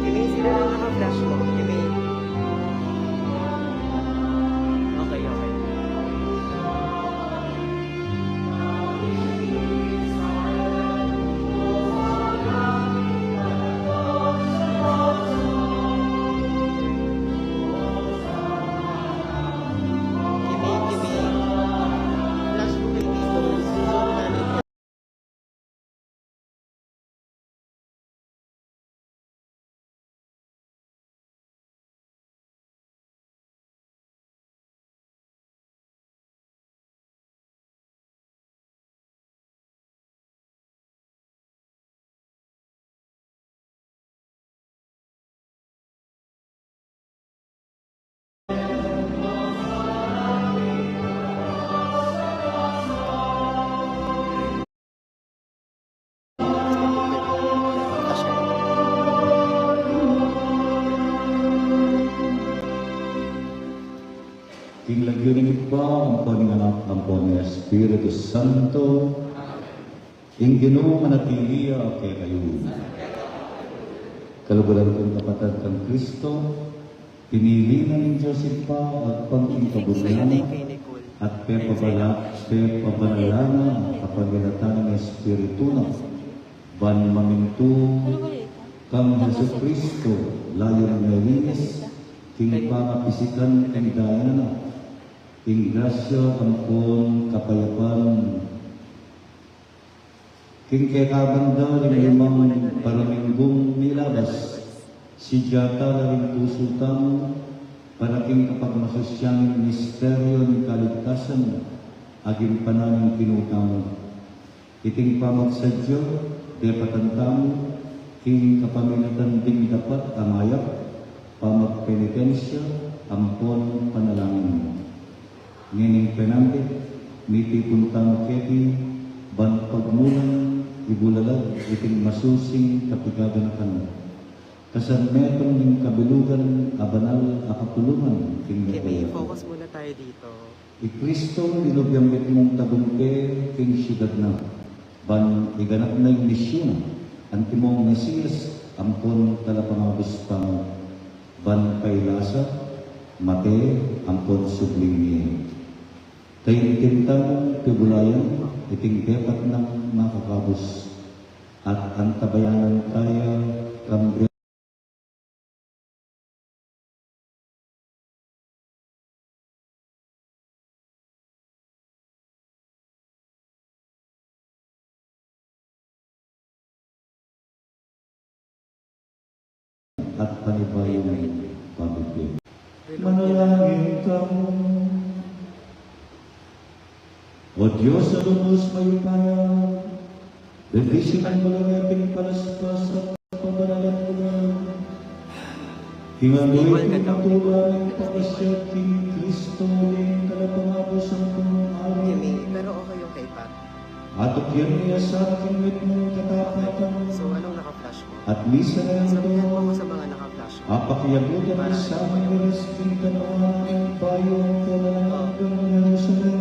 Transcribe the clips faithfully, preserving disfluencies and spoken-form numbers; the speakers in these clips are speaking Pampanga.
Kimi, sino nang naka-flash mo? Kimi. Okay, okay. King lagyu ning Ibpa, ampon ning Anak, ampon ning Espiritu Santo. Ing Ginu manatili ya kekayu. Kaluguran kung kapatad kang Kristo, pinili na ning Dios Ibpa agpang king kaburian na, at pepabala-, pepabanalan na kapamilatan ning Espiritu na, ban mamintu kang Jesucristo, layun melinis king pangapisikan king daya na, king grasya ampon kapayapan. King kekabanda ring limang paraminggung milabas, sidya tala ring pusu tamu, para king kapagmasusyan ning misteryu ning kaligtasan, agimpanan ning Ginu tamu. Iting pamagsadya, depatan tamu, king kapamilatan ding dapat a mayap, pamagpenitensya, ampon panalangin. Ngening penandit, mitipun tamu keti, ban pagmulan, ibulalag, iting masusing kapigaganakan. Kasan metung ning kabilugan a banal a kapulungan king Kimi, Metuya. I-focus muna tayo dito. I Kristo, linubyan mitmung tagumpay king siudad na, ban iganap na ing misyun, antimong Mesias, ampon talapangabus tamu, ban pailasa, mate, ampon subling mie. Taintintan, pibulayan, iting depat nang makakabus, at antabayanan taya, kambe at panibayung pamipit. Manalangin tamu. O Dios a lubus mayupaya, bendisyunan mu la ring palaspas at pamanalan mu la. King aduan ning patulan ning pamasiat king Kristo, ing talapangabus ampon Ari. Kimi, pero okay yung kay Pat. Atukyan na ya sa atin ing mitmung katapatan. So, anong naka-flash mo? At misan a andon, sabihan mo ako sa mga naka-flash mo. Apakiabutan na sa amin ing miris king kanawan ning bayu ampon alang anggang Jerusalem.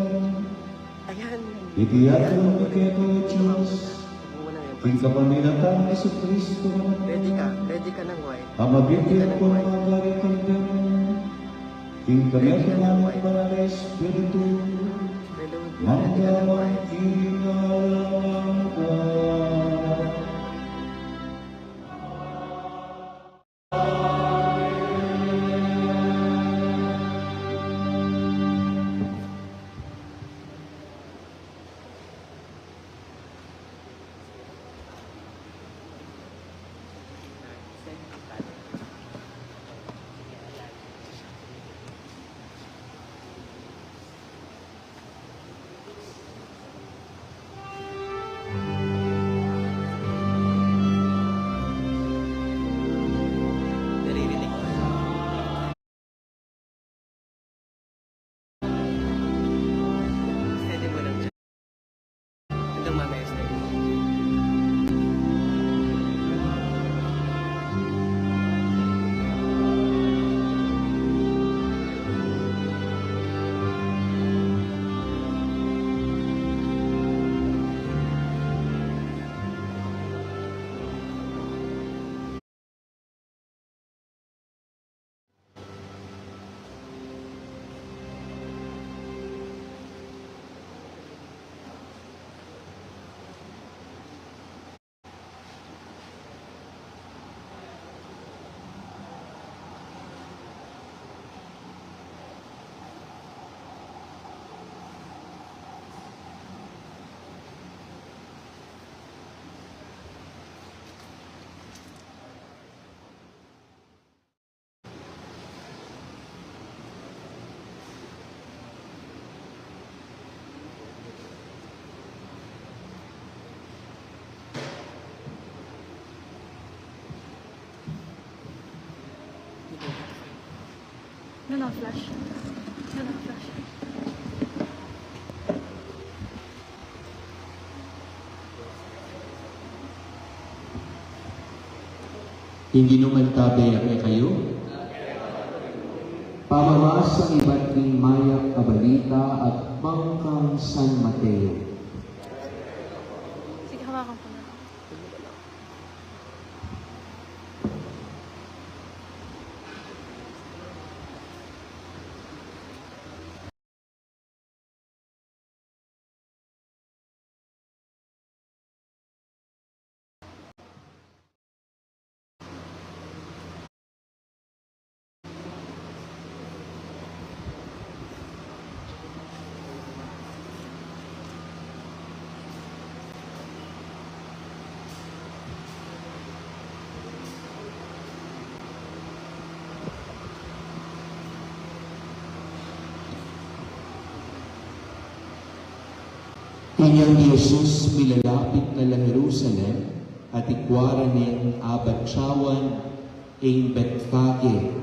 Ayan. Iti aduan mi keka, O Dios, king kapamilatan nang Jesucristo, ready ka, ready ka nang wine. A mabibie ampon magari kang demon, king kametungan ning Banal a Espiritu, mangga man king alang angga. Ano na flash? Ano na flash? Ing Ginu mantabe ya kekayu. Pamamasa ibat ning mayap a balita agpang kang San Mateo. Sige, hawakan ko na. Inyang i Jesus milalapit na la Jerusalem, at ikwa ra ning abatyawan ing Betfage,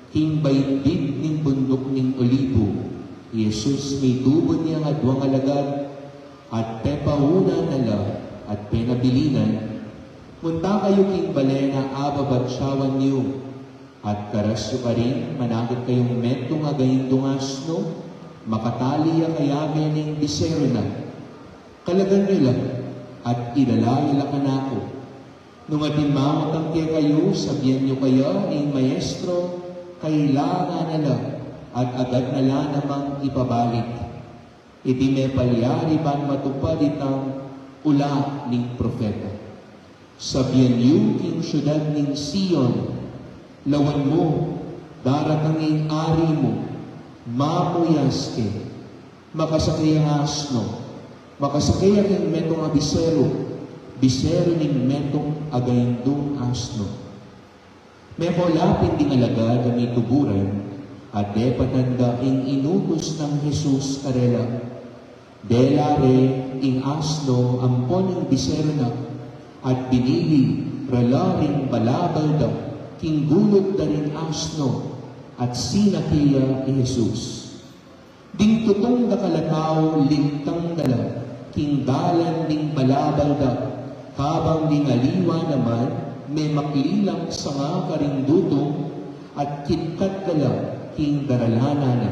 king baitbit ning bunduk ning Olibu. I Jesus mitubud ya king aduang alagad, at pepauna na la, at penabilinan, "Munta kayu king bale na ababatyawan yu, at karas yu karin manakit kayung metung a gaindung asno, makatali ya kayabe ning bisero na. Kalagan yu la, at idala yu la kanaku. Nung atin mangutang kekayu, sabian yu kaya, 'Ing Maestro kailangan na la, at agad na la namang ipabalik.' Iti mepalyari ban matupad itang ula ning propeta. Sabian yu king siudad ning Sion, 'Lawan mu, daratang ing ari mu, mamuyas ke, makasake yang asno, makasake ya king metung a bisero, bisero ning metung a gaindung asno.'" Meko la pin ding alagad a mituburan, at depatan da ing inutus nang Jesus karela. Dela re ing asno ampon ing bisero na, at binili ra la ring balabal da king gulud da ring asno, at sinake ya i Jesus. Ding tutung dakal a tau lintang da la king dalan ding balabal da, kabang ding aliwa naman memakli lang sanga karing dutung, at kitkat da la king daralanan na.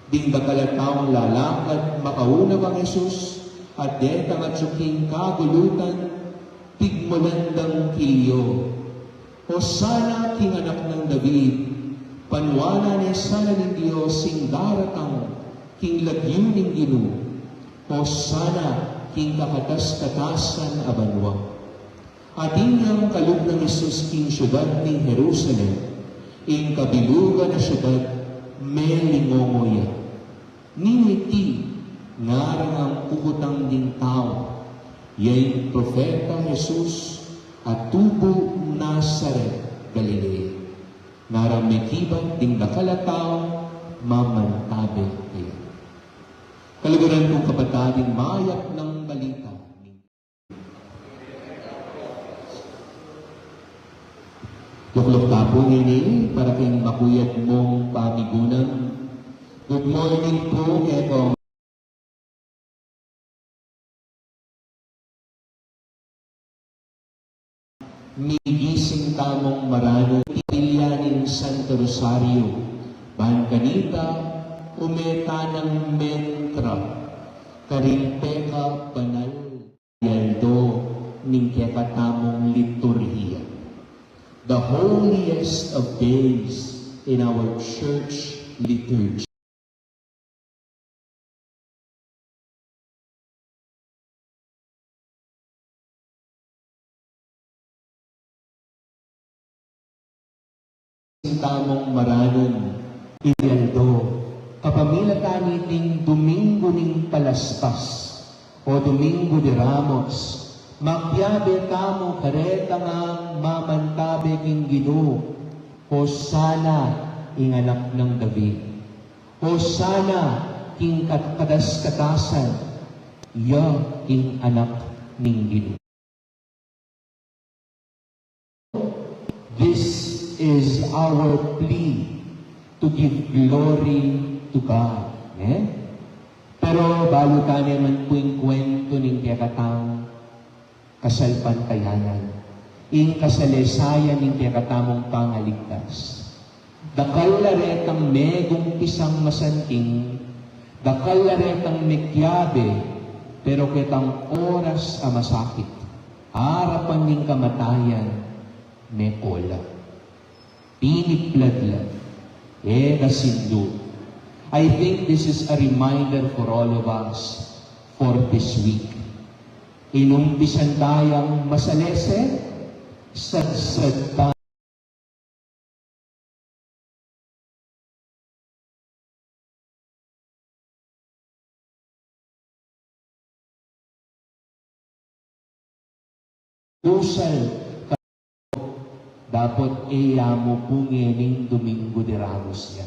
Ding dakal a taung lalakad makauna kang Jesus, at detang atyu king kagulutan, pigmulan dang kilyo, "Hosana king Anak nang David! Panuanan ne sana ning Dios ing daratang king lagyu ning Ginu! Hosana king kakatas-katasan a banua!" Atin yang kalub nang Jesus king siudad ning Jerusalem, ing kabilugan a siudad melingongo ya. "Ninu iti?" ngaran nang kukutang ding tau. "Ya ing propeta Jesus a tubu Nazaret, Galilea." Ngarang mekibat ding dakal a tau mamantabe kaya. Kaluguran kung kapatad, ing mayap nang balita. Lukluk ta pu ngeni para king makuyad mung pamigunan. Good morning pu kekong migising tamung maranun, pilya ning Santo Rosario, ban kanita ume tanang mentra karing pekabanal a aldo ning kekatamung liturhiya. The holiest of days in our church liturgy. Tamung maranun, iti aldo, kapamilatan niting Domingo ning Palaspas, o Domingo de Ramos, magyabe tamu kareta ngang mamantabe king Ginu. Hosana king Anak nang David. Hosana king kat-, kakatas-katasan. Ya ing Anak ning Ginu. This is our plea to give glory to God. Eh? Pero balu tane man pu ing kuwentu ning kekatamung kasalpantayanan, ing kasalesayan ning kekatamung pangaligtas. Dakal la retang megumpisang masanting, dakal la retang mekiabe, pero ketang oras a masakit, arapan ning kamatayan, mekola. Tiniplad la. E da sindu. I think this is a reminder for all of us for this week. Inumpisan tayang masalese, sadsad ta Kusal ka, dapot e ya mu pu ngening Domingo de Ramos ya.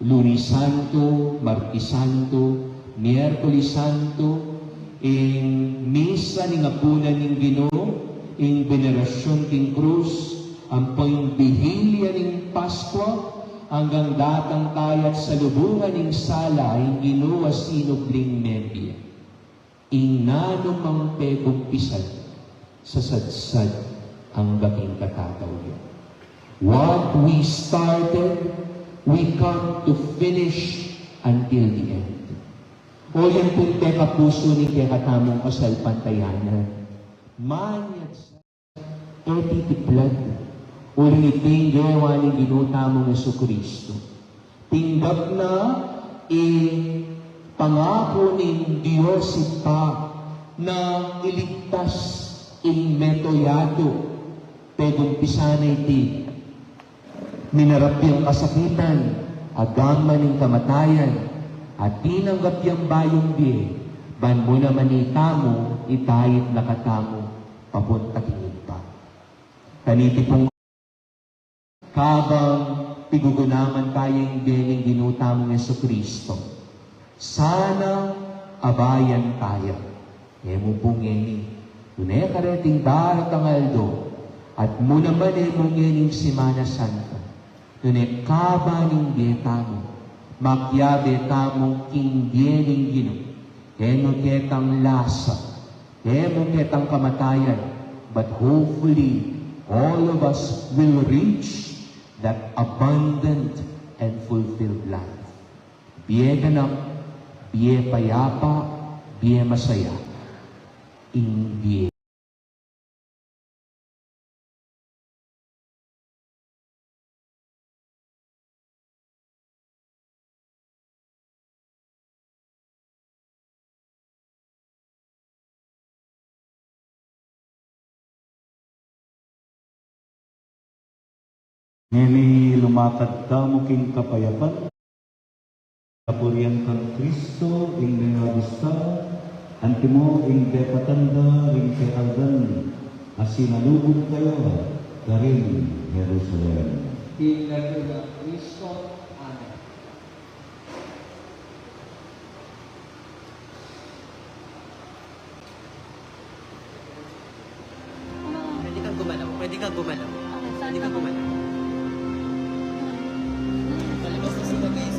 Lunes Santo, Martes Santo, Miyerkules Santo, ing misa ning apunan ning Ginu, ing benerasyun king krus, ampo ing Bihilia ning Paskua, anggang datang taya at salubungan ing sala, ing Ginu a sinubling mebie. Ing nanumang pegumpisan, sasadsad angga king katatawyan. What we started, we come to finish until the end. O yan pung pekapusu ning kekatamung kasalpantayanan. Manyad sa e titiplad. Uling iti ing gewa ning Ginu tamung Jesucristo. Tinggap na ing pangaku ning Dios Ibpa na iligtas ing meto yatu. Pegumpisan na iti. Minarap yang kasakitan, agaman ing kamatayan, at tinanggap yang bayung bie, ban mu naman itamu, itait na katamu, papunta king Ibpa. Kaniti pung kabang pigugunaman taya ing bie ning Ginu tamung Jesucristo. Sana abayan taya. E mu pu ngeni, nune kareting daratang aldo, at mu naman e mu ngening Semana Santa, nune kaba ning bie tamu, makiabe tamu king bie ning Ginu, e mu ketang lasa, e mu ketang kamatayan, but hopefully all of us will reach that abundant and fulfilled life. Bie ganap, bie payapa, bie masaya, ing bie. Ngeni lumakad tamu king kapayapan, kapurian kang Kristo, ing mengabus ta, antimo ing pepatanda ring pekaldan, a sinalubung kaya karin Jerusalem. King lagyu nang Kristo. Amen. Pwede kang gumalaw. Pwede kang gumalaw. Pwede kang gumalaw. Palabas na sila, guys.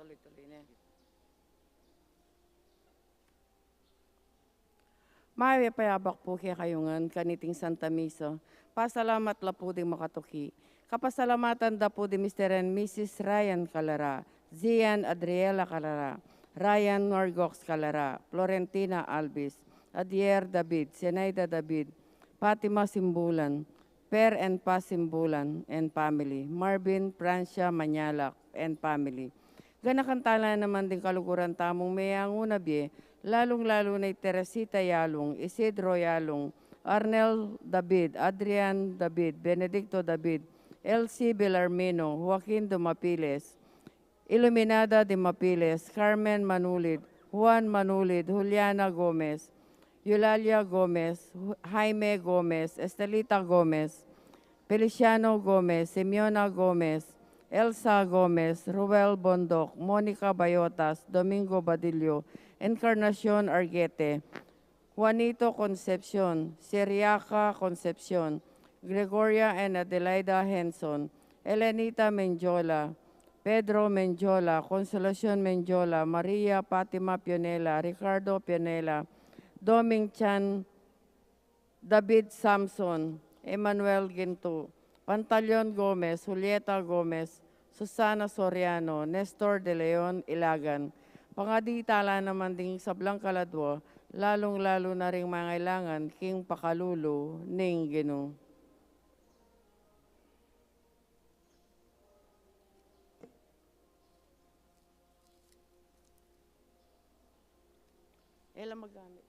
Tuloy-tuloy na. Mayap a abak pu kekayu ngan kaniting Santa Misa. Pasalamat la pu ding makatuki. Kapasalamatan da pu di Mister and Missus Ryan Calara, Zian Adriela Calara, Ryan Norgox Calara, Florentina Alvis, Adier David, Zenaida David, Fatima Simbulan, Per and Paz Simbulan and family, Marvin Francia Mañalac and family. Ganakan tala naman ding kaluguran tamung meyangu na bie, lalung-lalu na i Teresita Yalung, Isidro Yalung, Arnel David, Adrian David, Benedicto David, Elsie Belarmino, Joaquin Dumapiles, Iluminada Dumapiles, Carmen Manulid, Juan Manulid, Juliana Gomez, Eulalia Gomez, Jaime Gomez, Estelita Gomez, Feliciano Gomez, Simeona Gomez, Elsa Gomez, Ruel Bondoc, Monica Bayotas, Domingo Badillo, Encarnacion Arguete, Juanito Concepcion, Seriaca Concepcion, Gregoria and Adelaida Henson, Elenita Mendiola, Pedro Mendiola, Consolacion Mendiola, Maria Fatima Pionela, Ricardo Pionela, Doming Chan, David Samson, Emmanuel Ginto, Pantaleon Gomez, Julieta Gomez, Susana Soriano, Nestor De Leon Ilagan. Pangadi tala naman ding sablang kaladua, lalung-lalu na ring mangailangan king pakalulu ning Ginu. E la magamit.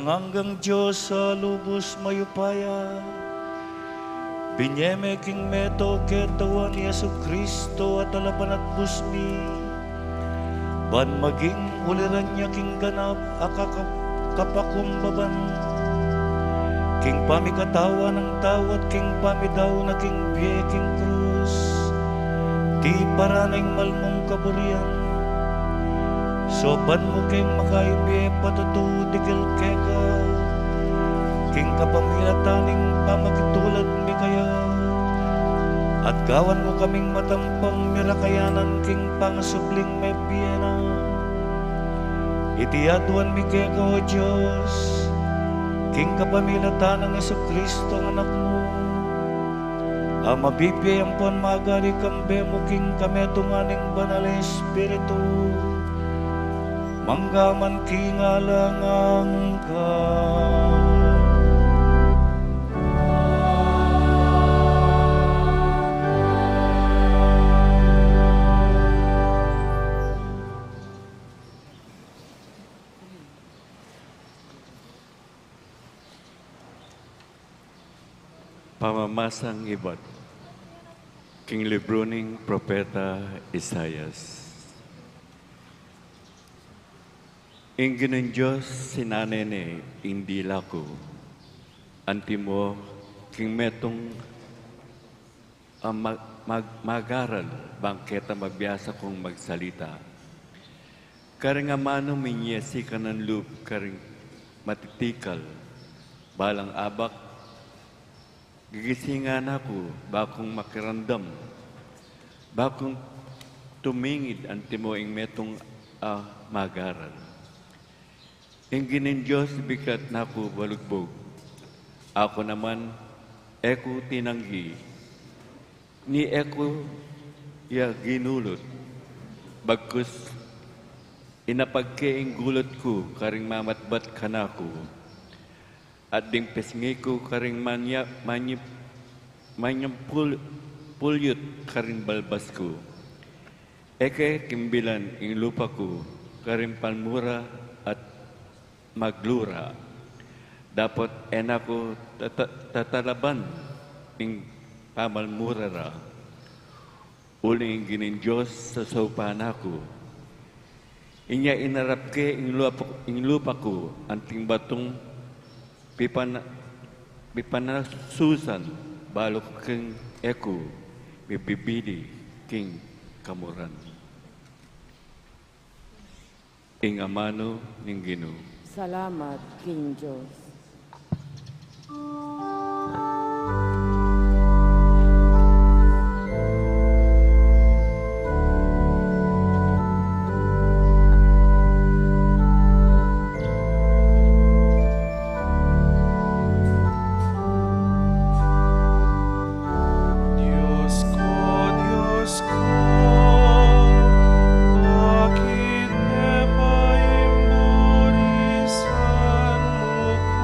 Anggang Dios a lubus mayupaya, binye me king metung a katawan i Jesucristo a talapanatbus mi, ban maging uliran ya king ganap a kaka-, kapakumbaban, king pamikatawan nang tau at king pamidaun na king bie king krus, tiparan na ing mal mung kaburian. Saupan mu keng makaibie patutu dikil keka, king kapamilatan ning pamakitulad mi kaya, at gawan mu kaming matampang mirakayanan king pangasubling mebie na. Iti aduan mi keka, O Dios, king kapamilatan nang Jesucristo a Anak mu, a mabibie ampon magari kambe mu king kametungan ning Banal a Espiritu, mangga man king alang angga. Pamamasang ibat king libru ning propeta Isaias. Ing Ginung Dios sinane ne ing dila ku, antimo king metung a mag-, mag-, magaral, bang keta mabiasa kung magsalita. Karing amanu minyesikan nang lub karing matitikal, balang abak, gigisingan na ku, ba kung makiramdam, ba kung tumingid antimo ing metung a magaral. Ing Ginung Dios bikat na ku balugbug. Aku naman, e ku tinanggi, ni e ku ya ginulut. Bagkus, inapag ke ing gulut ku karing mamatbat kanaku, at ding pisngi ku karing manya-, manyip-, manyampulyut karing balbas ku. E ke kimbilan ing lupa ku karing palmura at maglura. Dapot e na ku tata-, tatalaban ing pamalmura ra. Uling ing Ginung Dios sasaupan na ku. Inya inarap ke ing lupa, ing lupa ku anting batung pipana-, pipanasusan, balu king e ku mibibili king kamuran. Ing amanu ning Ginu. Salamat king Dios. Dios ku, Dios ku, bakit me paimbulisan mu ku?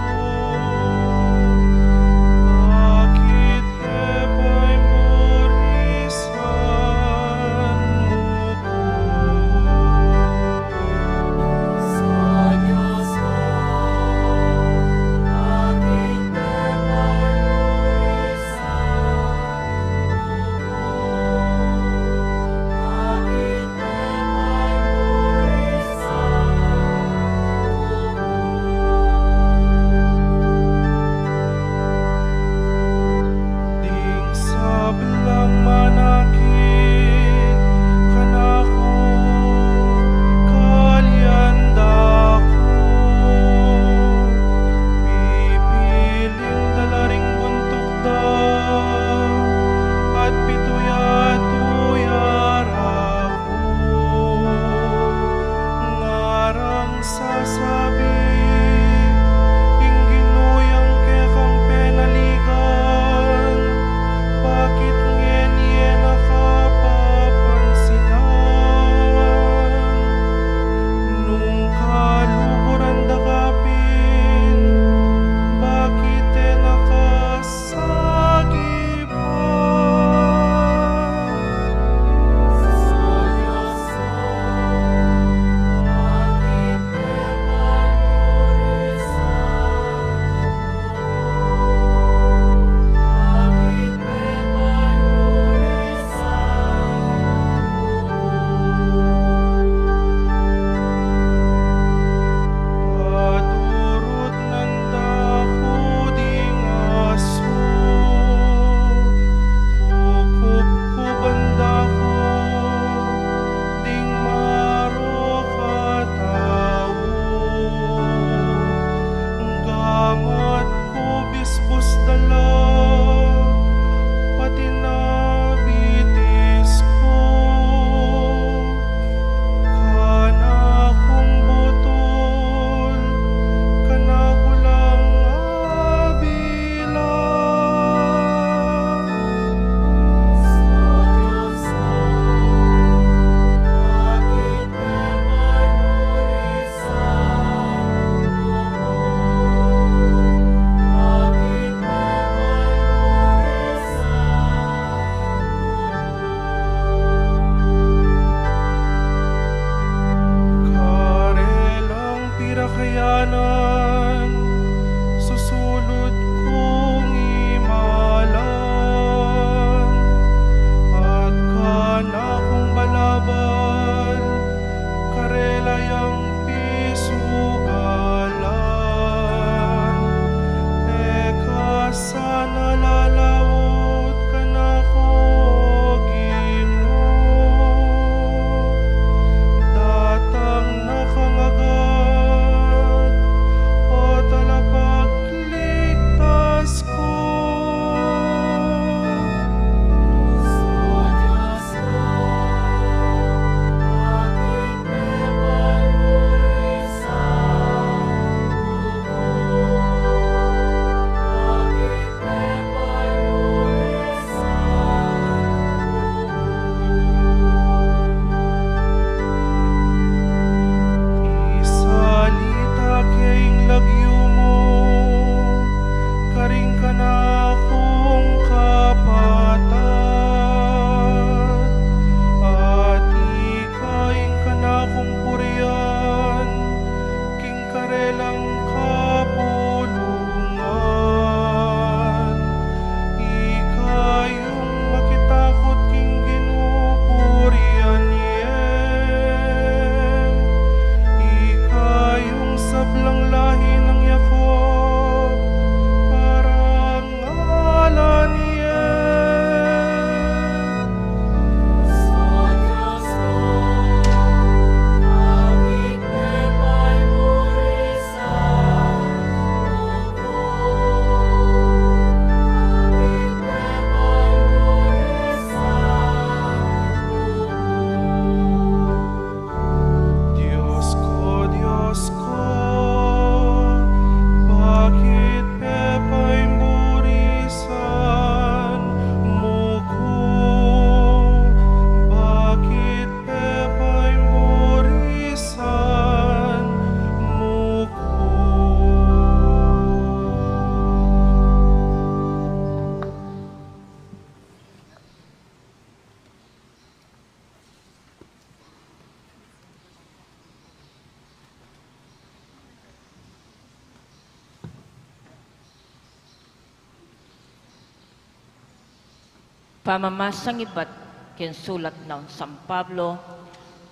Pamamasang ibat king sulat nang San Pablo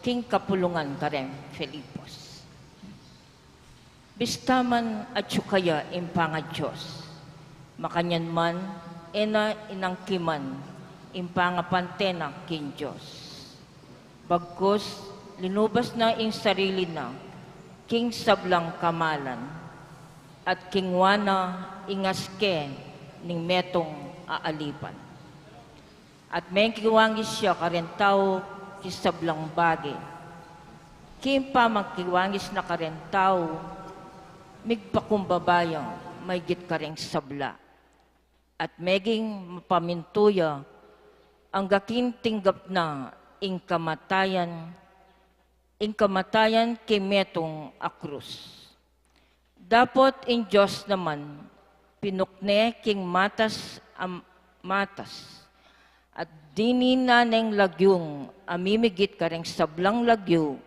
king kapulungan kareng Filipos. Bista man atyu kaya ing pangaDios, makanyan man e na inangkiman ing pangapantena king Dios. Bagkus, linubas na ing sarili na king sablang kamalan, at kingwa na ing aske ning metung a alipan. At mekiwangis ya kareng tau king sablang bage. King pamakiwangis na kareng tau, migpakumbaba ya maigit kareng sabla. At meging mapamintu ya angga king tinggap na ing kamatayan, ing kamatayan king metung a krus. Dapot ing Dios naman, pinukne king matas a matas, at dininan neng lagyung a mimigit kareng sablang lagyu,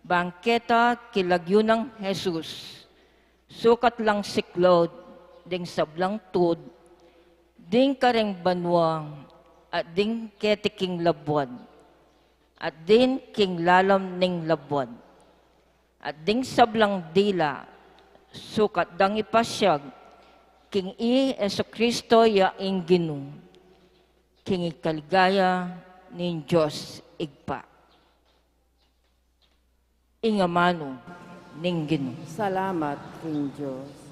bang keta king lagyu nang Jesus, sukat lang siklaud ding sablang tud, ding kareng banua, at ding keti king labuad, at ding king lalam ning labuad, at ding sablang dila, sukat dang ipasiag king i Jesucristo ya ing Ginu, king ikaligaya ning Dios Ibpa. Ing amanu ning Ginu. Salamat king Dios.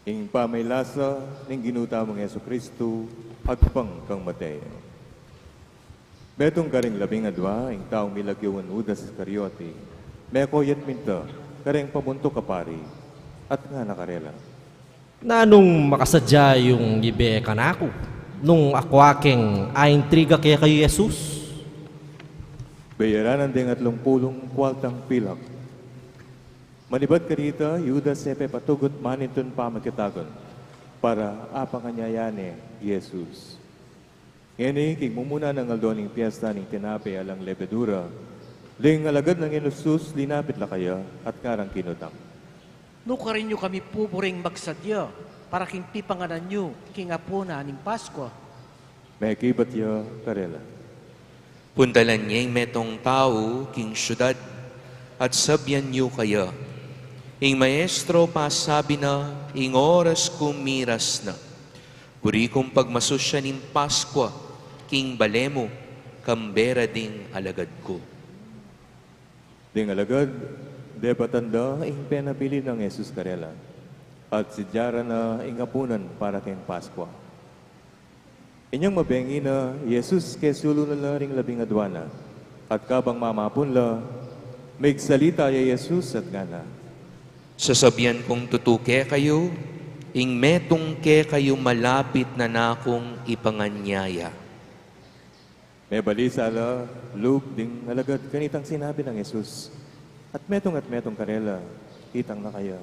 Ing pamilasa ning Ginu tamung Jesucristo, agpang kang Mateo. Metung karing labing adua, ing taung milagyu ngan Judas Iscariote, mekoyat minta kareng pamuntuk a pari, at ngana karela, "Nanung makasadya yung ibe kanaku, nung akwa keng aintriga kekayu Jesus?" Bayaranan deng atlung pulung kualtang pilak. Manibat karita, i Judas e pepatugut manintun pamakitagun, para apanganyaya ne i Jesus. Ngeni, king mumuna nang aldo ning piesta ning tinape alang lebadura, ding alagad nang Jesus linapit la kaya, at ngarang kinutang, "Nukarin yu kami pupuring magsadya para king pipanganan yu king apunan ning Paskua?" Mekibat ya karela, "Puntalan ye ing metung tau king siudad, at sabyan yu kaya, 'Ing Maestro pasabi na, ing oras ku miras na. Buri kung pagmasusyan ing Paskua king bale mu, kambe ra ding alagad ku.'" Ding alagad, debatan da ing penabilin nang Jesus karela, at sidya ra na ing apunan para keng Paskua. Inyang mabengi na i Jesus, kesulu na la ring labing adua na, at kabang mamapun la, migsalita ya i Jesus at ngana, "Sasabyan kung tutu kekayu, ing metung kekayu malapit na nakung ipanganyaya." Mebalisa la lub ding alagad kanitang sinabi nang Jesus, at metung at metung karela, itang na kaya,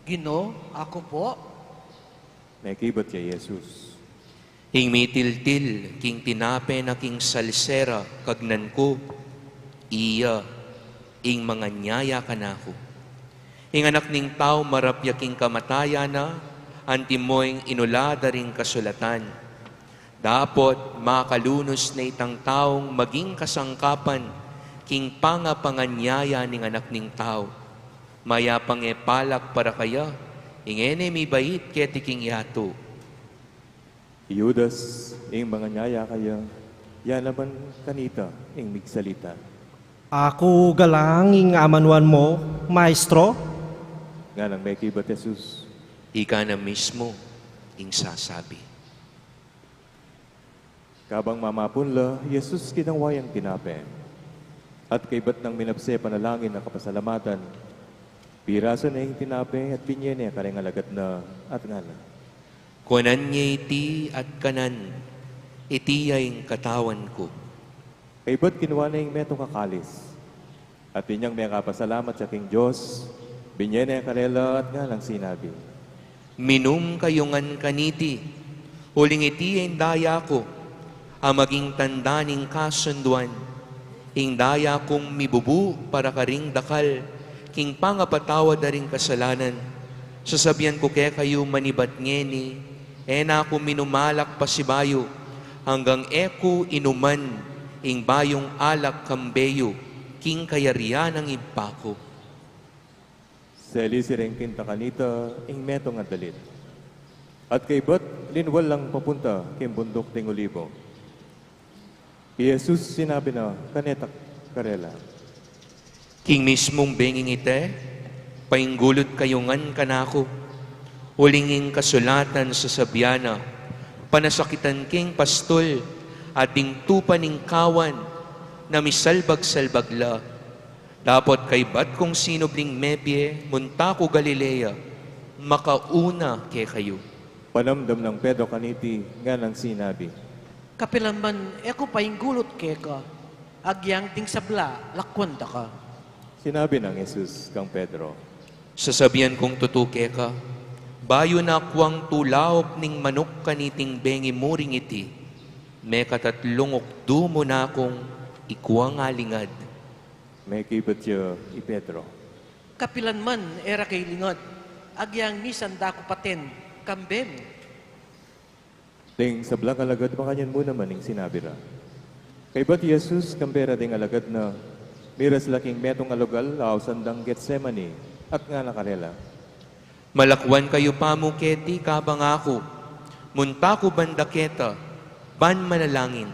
"Ginu, aku pu?" Mekibat ya i Jesus, "Ing mitiltil king tinape na king salsera kagnan ku, iya ing manganyaya kanaku. Ing Anak ning Tau marap ya king kamatayan na, antimo ing inula da ring kasulatan. Dapot makalunus ne itang taung maging kasangkapan king pangapanganyaya ning Anak ning Tau. Mayap a nge palak para kaya ing e ne mibait keti king yatu." I Judas, ing manganyaya kaya, ya naman kanita ing migsalita, "Aku galang ing amanuan mu, Maestro?" Nganang mekibat i Jesus, "Ika na mismu ing sasabi." Kabang mamapun la, i Jesus kinawayang tinape, at kaibat nang minapse panalangin a kapasalamatan, pirasu ne ing tinape at binye ne kareng alagad na, at ngana, "Kuanan ye iti at kanan, iti ya ing katawan ku." Kaibat kinua ne ing metung a kalis, at inyang mekapasalamat ya king Dios, binye ne karela at nganang sinabi, "Minum kayu ngan kaniti, uling iti ya ing daya ku, a maging tanda ning kasunduan, ing daya kung mibubu para karing dakal king pangapatawad da ring kasalanan. Sasabian ku kekayu, manibat ngeni, e na ku minum alak pasibayu, anggang e ku inuman ing bayung alak kambe yu king kayarian ning Ibpa ku." Selisi reng kinta kanita ing metung a dalit, at kaibat linwal lang papunta king bunduk ding Olibo. I Jesus sinabi na kanita karela, "King mismung benging iti, painggulut kayu ngan kanaku, uling ing kasulatan sasabian na, 'Panasakitan king pastul at ding tupa ning kawan na misalbag-salbag la.' Dapot kaibat kung sinubling mebie, munta ku Galilea, makauna kekayu." Panamdam nang Pedro kaniti, nganang sinabi, "Kapilan man e ku painggulut keka, agyang ding sabla lakwan da ka." Sinabi nang Jesus kang Pedro, "Sasabian kung tutu keka, bayu na kuang tulaup ning manuk kaniting bengi mu ring iti, mekatatlung ukdu mu na kung ikuang alingad." Mekibat ya i Pedro, "Kapilan man e ra ke ilingad, agyang misan da ku paten kambe mu." Ding sablang alagad makanyan mu naman ing sinabi ra. Kaibat i Jesus kambe ra ding alagad na, miras la king metung a lugal a ausan dang Getsemani, at ngana karela, "Malakwan kayu pamu keti kabang aku munta ku banda keta ban manalangin."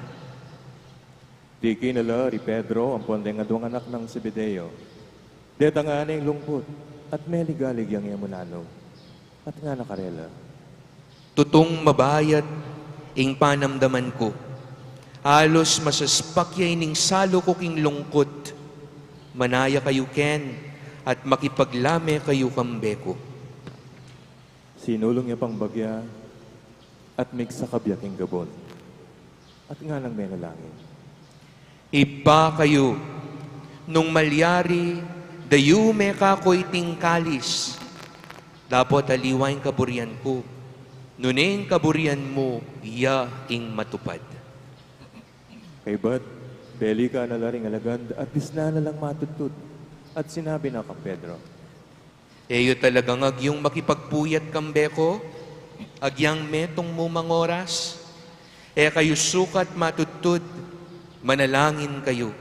Dikina la ri Pedro ampon deng aduang anak nang Zebedeo. Detang ne ing lungkut, at meligalig yang e mu nanu, at ngana karela, "Tutung mabayat ing panamdaman ku, Alus masaspak ya ining salu ku king lungkut. Manaya kayu ken, at makipaglame kayu kambe ku. Sinulung ya pang bagya, at migsakab ya king gabun, at nganang menalangin. Ibpa kayu, nung malyari, dayume kaku iting kalis, dapot aliwa ing kaburian ku, nune ing kaburian mu ya ing matupad. Kaybat, belikan na la ring alagad at disnan na lang matudtud, at sinabi na kang Pedro, E yu talagang agyung makipagpuyat kambe ku, agyang metung mu mang oras? E kayu sukat matudtud, manalangin kayu,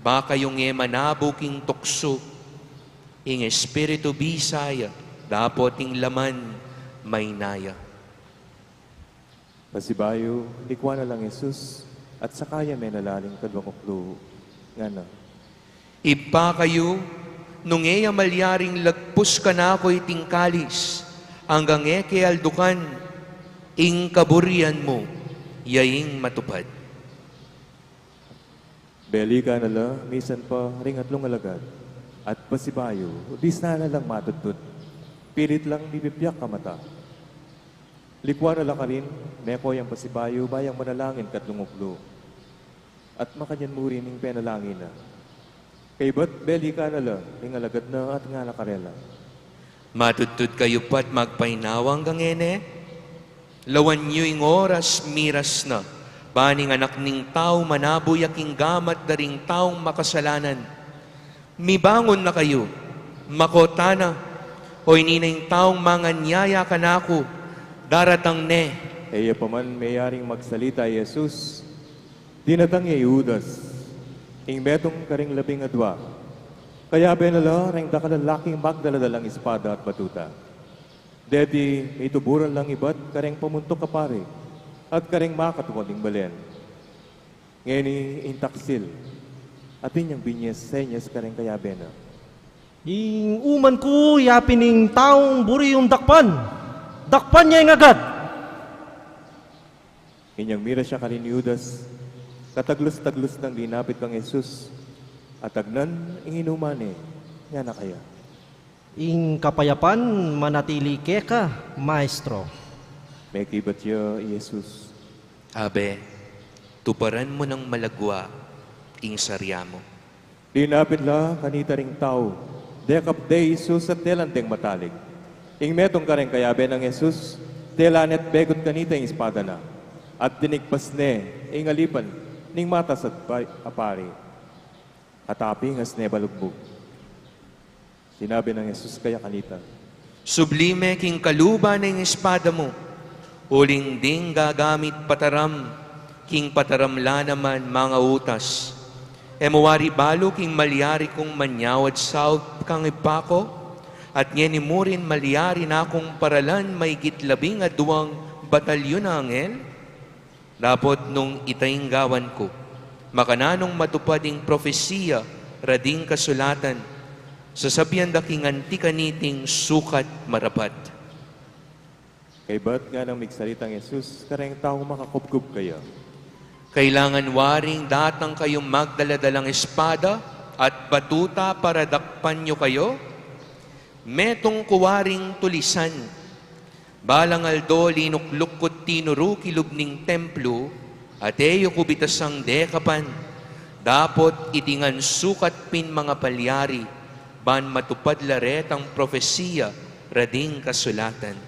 ba kayung e manabu king tuksu. Ing espiritu bisa ya, dapot ing laman maina ya. Pasibayu, likwan na lang Jesus, at saka ya menalangin kadwang uklu, ngana, Ibpa kayu, nung e ya malyaring lagpus kanaku iting kalis, anggang e ke aldukan, ing kaburian mu ya ing matupad. Belikan na la misan pa ring atlung alagad, at pasibayu, disnan na lang matudtud, pilit lang mipipyak a mata. Likwan na la karin, meko yang pasibayu, ba yang manalangin katlung uklu, at makanyan mu rin ing penalangin na. Kaybat belikan na la ring alagad na at ngana karela, Matudtud kayu pa't magpainawa anggang ngeni? Lawan yu ing oras miras na, ban ing Anak ning Tau manabu ya king gamat da ring taung makasalanan. Mibangun na kayu, mako tana, oyni na ing taung manganyaya kanaku, daratang ne. E ya pa man meyaring magsalita i Jesus, dinatang ya i Judas, ing metung karing labing adua. Kayabe na la ring dakal a lalaking magdala-dalang espada at batuta. Deti mituburan lang ibat kareng pamuntuk a pari at kareng makatwa ning balen. Ngeni ing taksil, atin yang binye senyas kareng kayabe na. Ing uman ku, yapin ing taung buri yung dakpan, dakpan ya ing agad. Inyang miras ya karin i Judas, kataglus-taglus nang linapit kang Jesus, at agnan ing inuman ne, ngana kaya, Ing kapayapan manatili keka, Maestro. Mekibat ya i Jesus, Abe, tuparan mu nang malagwa ing sarya mu. Linapit la kanita ring tau, dekap de i Jesus at telan deng matalig. Ing metung kareng kayabe nang Jesus, tela ne't begut kanita ing espada na, at tinigpas ne ing alipan ning matas a pari, at apingas ne balugbug. Sinabi nang Jesus kaya kanita, Subli me king kaluban ing espada mu, uling ding gagamit pataram, king pataram la naman mangautas. E mu wari balu king malyari kung manyawad saup kang Ibpa ku, at ngeni mu rin malyari na kung paralan maigit labing aduang batalyun a anghel? Dapot nung ita ing gawan ku, makananung matupad ing profesia rading kasulatan, sasabian da king anti kaniting sukat marapat. Kaybat nganang migsalitang Jesus kareng taung makakubkub kaya, Kailangan waring datang kayung magdala-dalang espada at batuta para dakpan yu kayu? Metung ku waring tulisan. Balang aldo linukluk ku't tinuru kilub ning templu, at e yu ku bitasang dekapan, dapot iti ngan sukat pin mangapalyari, ban matupad la retang profesia rading kasulatan.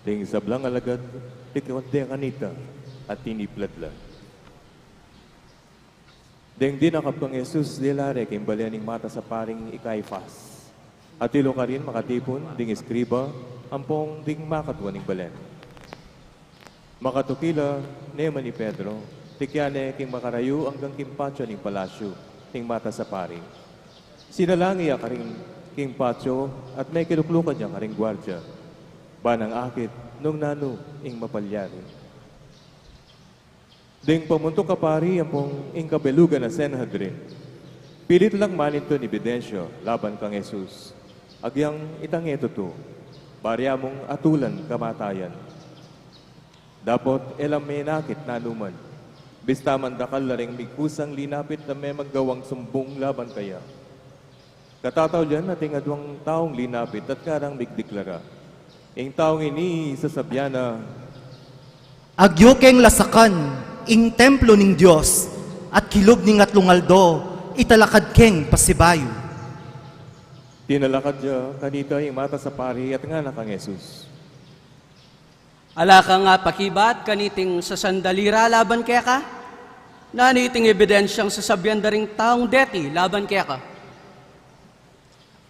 Ding sablang alagad, likwan de kanita, at tiniplad la. Deng dinakap kang Jesus, dela re king balen ning matas a paring i Caifas. Atilu karin makatipun ding eskriba ampong ding makatwa ning balen. Makatuki la ne man i Pedro, tikyan ne king makarayu anggang king patio ning palasyu ning matas a pari. Sinalangi ya karin king patio at mekiluklukan ya karing guardia, ba nang akit nung nanu ing mapalyari. Ding pamuntuk a pari ampong ing kabelugan a Sanhedrin, pilit lang manintun ebidensya laban kang Jesus, agyang itang e tutu, bari among atulan kamatayan. Dapot e la menakit nanuman, Bista mandakal la ring migkusang linapit a mie maggawang sumbung laban kaya. Katataulian ating adwang taung linapit at karang migdeklara, "Ing taung ini sasabian na, agyu keng lasakan ing templo ning Dios, at kilub ning atlung aldo italakad keng pasibayu." Tinalakad ya kanita ing matas a pari at ngana kang Jesus, "Ala kang apakibat kaniting sasandali ra laban keka? Nanu iting ebidensyang sasabian da ring taung deti laban keka?"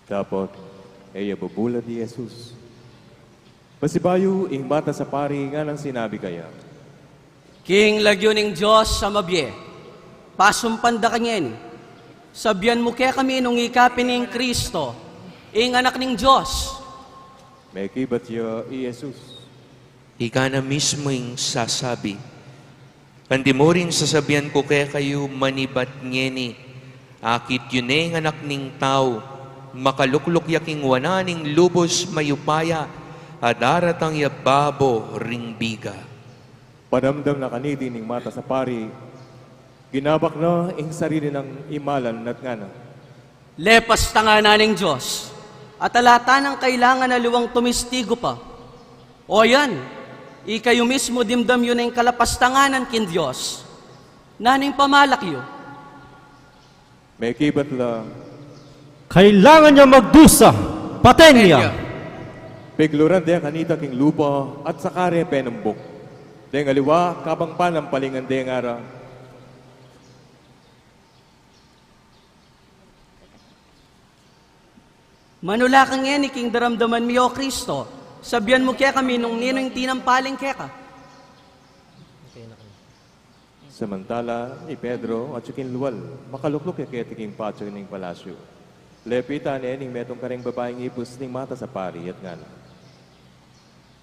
Dapot e ya bubulad i Jesus. Pasibayu ing matas a pari nganang sinabi kaya, "King lagyu ning Dios a mabie, pasumpan da ka ngeni. Sabian mu kekami nung ika pin ing Kristo, ing Anak ning Dios." Mekibat ya i Jesus, "Ika na mismu ing sasabi. Kandimurin sasabian ku kekayu, manibat ngeni, akit yu ne ing Anak ning Tau, makalukluk ya king wanan ning lubus mayupaya, a daratang ya babo ring biga." Panamdam na kaniti ning matas a pari, ginabak na ing sarili nang imalan at ngana, "Lepas tanganan ning Dios, at ala ta nang kailangan aliwang tumistigu pa. O yan, ikayu mismu dimdam yu na ing kalapas tanganan king Dios. Nanu ing pamalak yu?" Mekibat la, "Kailangan ya magdusa, paten ya." Pigluran de kanita king lupa at saka re penumbuk. Deng aliwa kabang panampalingan de ngara, "Manula ka ngeni king daramdaman mi, o Kristo. Sabian mu kekami nung ninu ing tinampaling keka." Samantala i Pedro atyu king lual, makalukluk ya keti king patyu ning palasyu. Lepitan ne ning metung kareng babaing ibus ning matas a pari at ngana,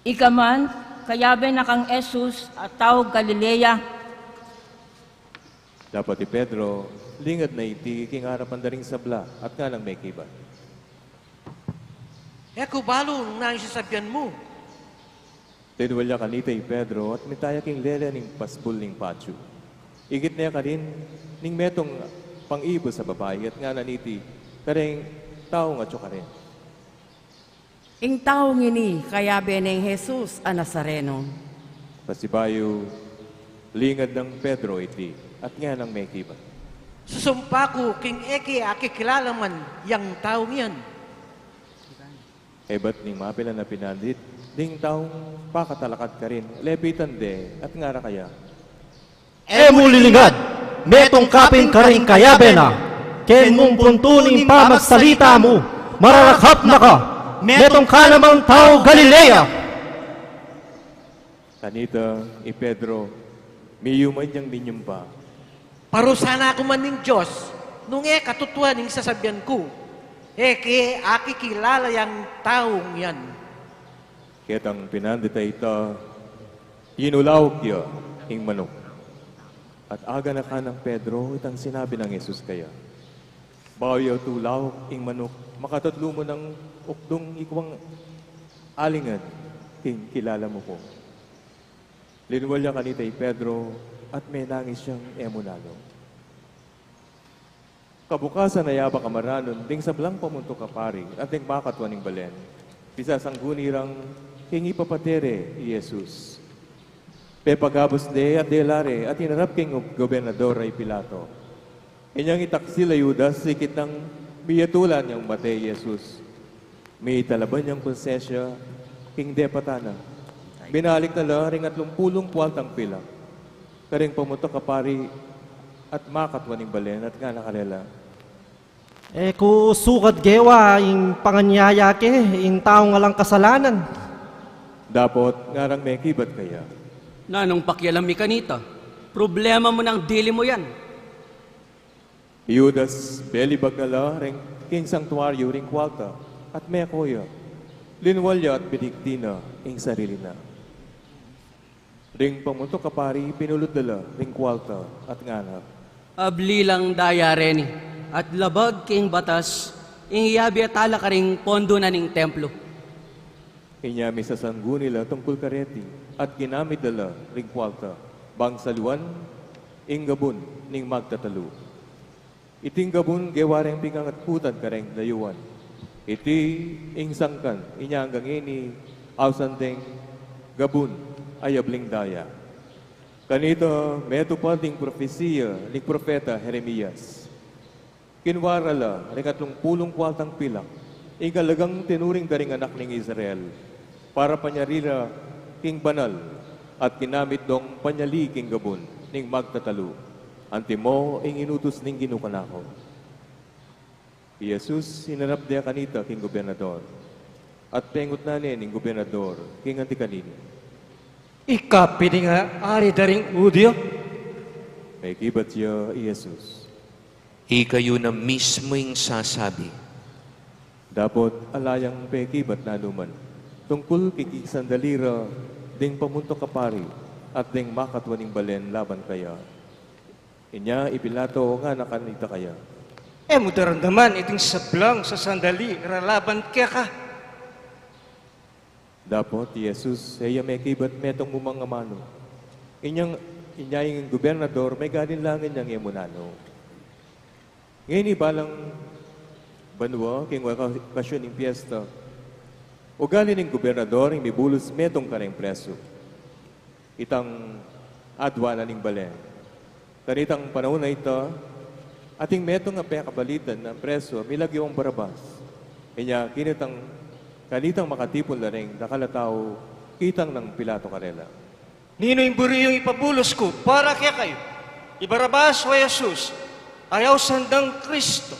"Ika man, kayabe na kang Jesus a taug Galilea." Dapot i Pedro, lingad na iti king arapan da ring sabla at nganang mekibat, "E ku balu nung nanu ing sasabian mu." Linwal ya kanita i Pedro at minta ya king lele ning pasbul ning patyu. Ikit ne karin ning metung pang ibus a babai at ngana niti kareng taung atyu karin, "Ing taung ini kayabe neng Jesus a Nazareno." Pasibayu, lingad nang Pedro iti at nganang mekibat, "Susumpa ku king e ke akikilala man yang taung yan." Ebat ning mapilan a pinandit ding taung pakatalakad karin, lepitan de at ngara kaya, "E mu lilingad, metung ka pin karing kayabe na. Ken mung buntu ning pamagsalita mu, mararakap na ka, metung ka namang taug Galilea." Kanita i Pedro, miyuman yang minyumpa, "Parusahan na ku man ning Dios nung e katutuan ing sasabian ku. E ke akikilala yang taung yan." Ketang pinandit a ita, tinulauk ya ing manuk. At aganakan nang Pedro itang sinabi nang Jesus kaya, "Bayu ya tulauk ing manuk, makatatlu mu nang ukdung ikwang alingad king kilala mu ku." Linwal ya kanita i Pedro at menangis yang e mu nanu. Kabukasan a yabak a maranun ding sablang pamuntuk a pari at ding makatua ning balen, pisasangguni rang king ipapate re i Jesus. Pepagabus de at dela re at inarap king gobernador a i Pilato. Inyang itaksil a Judas ikit nang miyatulan yang mate i Jesus. Mitalaban yang konsensya king depatan na. Binalik na la ring atlumpulung pualtang pilak karing pamuntuk a pari at makatua ning balen at ngana karela, "E ku sukat gewa ing panganyaya ke ing taung alang kasalanan." Dapot ngarang mekibat kaya, "Nanung pakialam mi kanita? Problema mu nang dili mu yan." I Judas, belibag na la ring king sangtuaryu ring kualta at meko ya. Linwal ya at biligti na ing sarili na. Ring pamuntuk a pari, pinulud da la ring kualta at ngana, "Abli lang daya reni at labag king batas ing iyabe tala karing pondo na ning templo." Inya misasangguni la tungkul kareti at ginamit da la ring kualta bang saluan Ing gabun ning magtatalu. Iting gabun gewa reng pingangatkutan kareng dayuan. Iti ing sangkan inya anggang ngeni ausan deng gabun a yabling daya. Kanita metupad ing profesia ning propeta Jeremias. Kinwa ra la ring atlung pulung kuartang pilak ing alagang tinuring da ring anak ning Israel para panyari ra king banal, at ginamit dong panyali king gabun ning magtatalu. Antimo ing inutus ning Ginu kanaku. I Jesus inarap de kanita king gobernador, at pengutnan ne ning gobernador king anti kanini, "Ika pin ing ari da ring Judio?" Mekibat ya i Jesus, "Ikayu na mismu ing sasabi." Dapot ala yang pekibat nanu man tungkul king kisandali ra ding pamuntuk a pari at ding makatwa ning balen laban kaya. Inya i Pilato ngana kanita kaya, "E mu daramdaman iting sablang sasandali ra laban keka?" Dapot i Jesus e ya mekibat metung mu mang amanu. Inyang, inya ing gobernador, megaling la ngan yang e mu nanu. Ngeni balang banua, king oka-, okasyon ning piesta, ugali ning gobernador ing mibulus metung kareng presu. Itang adwa na ning balen. Kanitang panaun a ita, ating metung a pekabalitan a presu a milagyang Barabas. Inya kinitang, kanitang makatipun la ring dakal a tau, kitang nang Pilato karela, "Ninu ing buri yung ipabulus ku para kekayu? I Barabas o i Jesus a ausan dang Kristo?"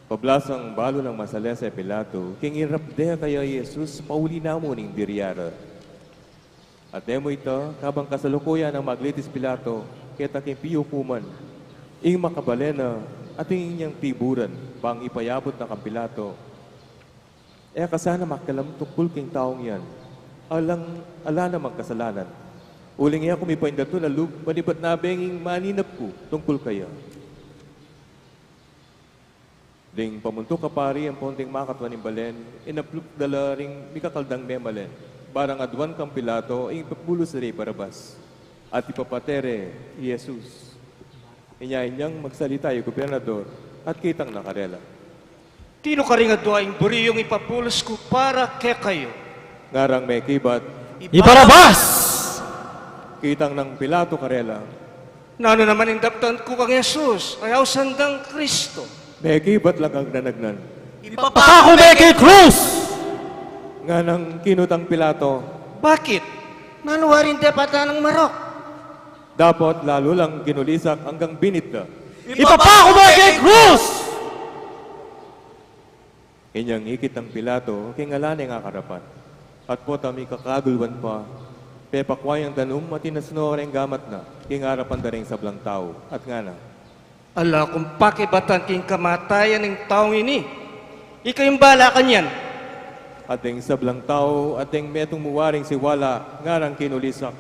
Pablasang balu nang masalese i Pilato king inarap de kaya i Jesus pauli na mu ning biryara. At demu ita, kabang kasalukuyan nang maglitis i Pilato keta king piukuman ing makabalen na, ating inyang tiburan bang ipayabut na kang Pilato, "E ka sana makialam tungkul king taung yan. Alang, ala namang kasalanan. Uling e ku mipaindatu na lub manibat na beng ing maninap ku tungkul kaya." Ding pamuntuk a pari ampon ding makatwa ning balen, inaplup da la ring mikakaldang memalen, barang aduan kang Pilato ing ipabulus re i Barabas, at ipapate re i Jesus. Inya inyang magsalita i gobernador, at kitang na karela, "Tinu karing adwa ing buri yung ipabulus ku para kekayu?" Ngarang mekibat, "I Barabas!" Kitang nang Pilato karela, "Nanu naman ing daptan ku kang Jesus a ausan dang Kristo?" Mekibat la kang nanagnan, "Ipapaku me king krus!" Nganang kinutang Pilato, "Bakit? Nanu waring dapatan nang marok?" Dapot lalu lang kinulisak anggang binit da, "Ipapaku me king krus!" Inyang ikit nang Pilato king ala neng akarapan, at potang mikakagulwan pa, pepakwa yang danum at inasno reng gamat na king arapan da ring sablang tau, at ngana, "Ala kung pakibatan king kamatayan ning taung ini. Ika ing bala kanyan." At ding sablang tau at ding metung mu waring siwala ngarang kinulisak,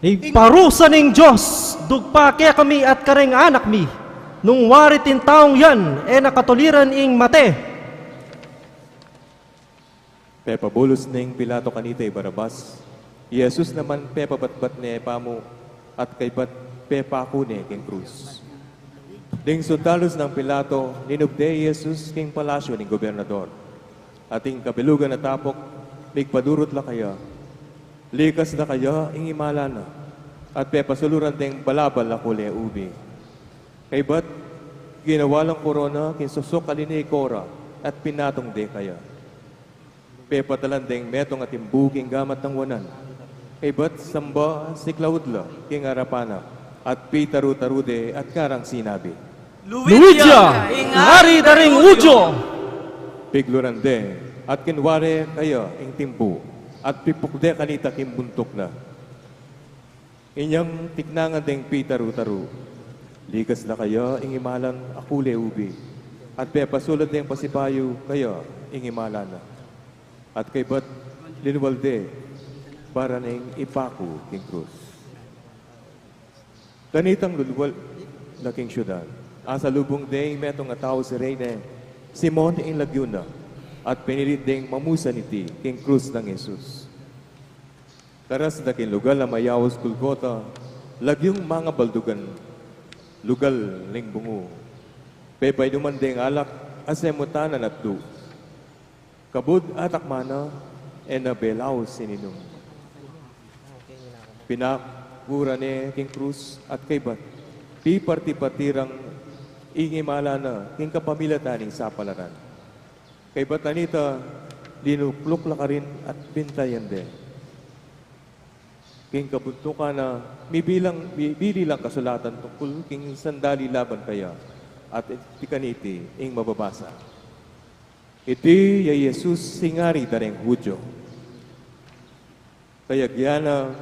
"Ing parusa ning Dios, dugpa kekami at kareng anak mi, nung wari iting taung yan e na katuliran ing mate." Pepabulus neng Pilato kanita i Barabas, i Jesus naman pepabatbat ne pamu, at kaybat pepaku ne king krus. Ding sundalus nang Pilato linub de i Jesus king palasyu ning gobernador. At ing kabilugan a tapok, migpadurut la kaya, likas da kaya ing imala na, at pepasuluran deng balabal a kule ubi. Kaybat ginawa lang korona king susuk a liniko ra, at pinatung de kaya. Pepatalan deng metung a timbu king gamat nang wanan. Kaybat samba siklaud la king arapan na, at pitaru-taru de at ngarang sinabi, "Luid ya, ing ari da ring Judio!" Pigluran de, at kinwa re kaya ing timbu, at pipuk de kanita king buntuk na. Inyang tiknangan deng pitaru-taru, likas la kaya ing imalan a kule ubi, at pepasulat deng pasibayu kaya ing imala na. At kaybat linwal de, para neng ipaku king krus. Kanitang lulwal la king siudad, asalubung de ing metung a tau, si Reyne, Simon ing lagyu na, at pinilit deng mamusan iti king krus nang Jesus. Karas da king lugal a mayaus Golgota, Lagyung mangabaldugan, lugal ning bungu. Pepainuman deng alak, a semutan a natdu. Kabud a takma na, e na belau sininum. Pinakura ne king krus at kaybat, piparti-parti rang ing himala na king kapamilatan ning sapalaran. Kaybat na nita, linukluk la karin at bintayan de. King kabuntukan na, mibilang, mi-, bili lang kasulatan tungkul king sandali laban kaya, at iti kaniti ing mababasa. Iti ya i Jesus, ing ari da ring Judio. Kayagyan na,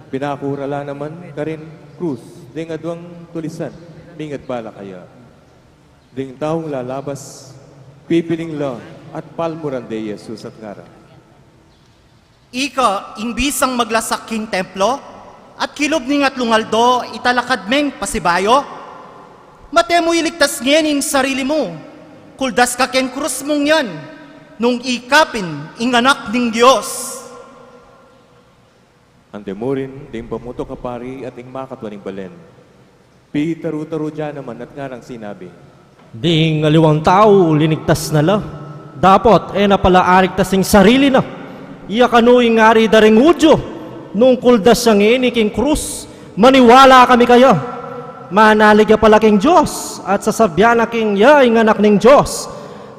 pinakura la naman karin krus ding aduang tulisan, mingat bala kaya. Ding taung lalabas, pipiling la at palmuran de i Jesus at ngara, Ika ing bisang maglasak king templo, at kilub ning atlung aldo italakad meng pasibayu? Mate mu iligtas ngeni ing sarili mu, kuldas ka king krus mung yan, nung ika pin ing Anak ning Dios. Antemurin ding pamutuk a pari at ing makatua ning balen, pitaru-taru da naman at ngarang sinabi, Ding aliwang tau linigtas na la, dapot e na pala aligtas ing sarili na. Iya kanu ing ari da ring Judio, nung kuldas ya ngeni king krus, maniwala kami kaya. Manalig ya pala king Dios, at sasabian na king ya ing Anak ning Dios.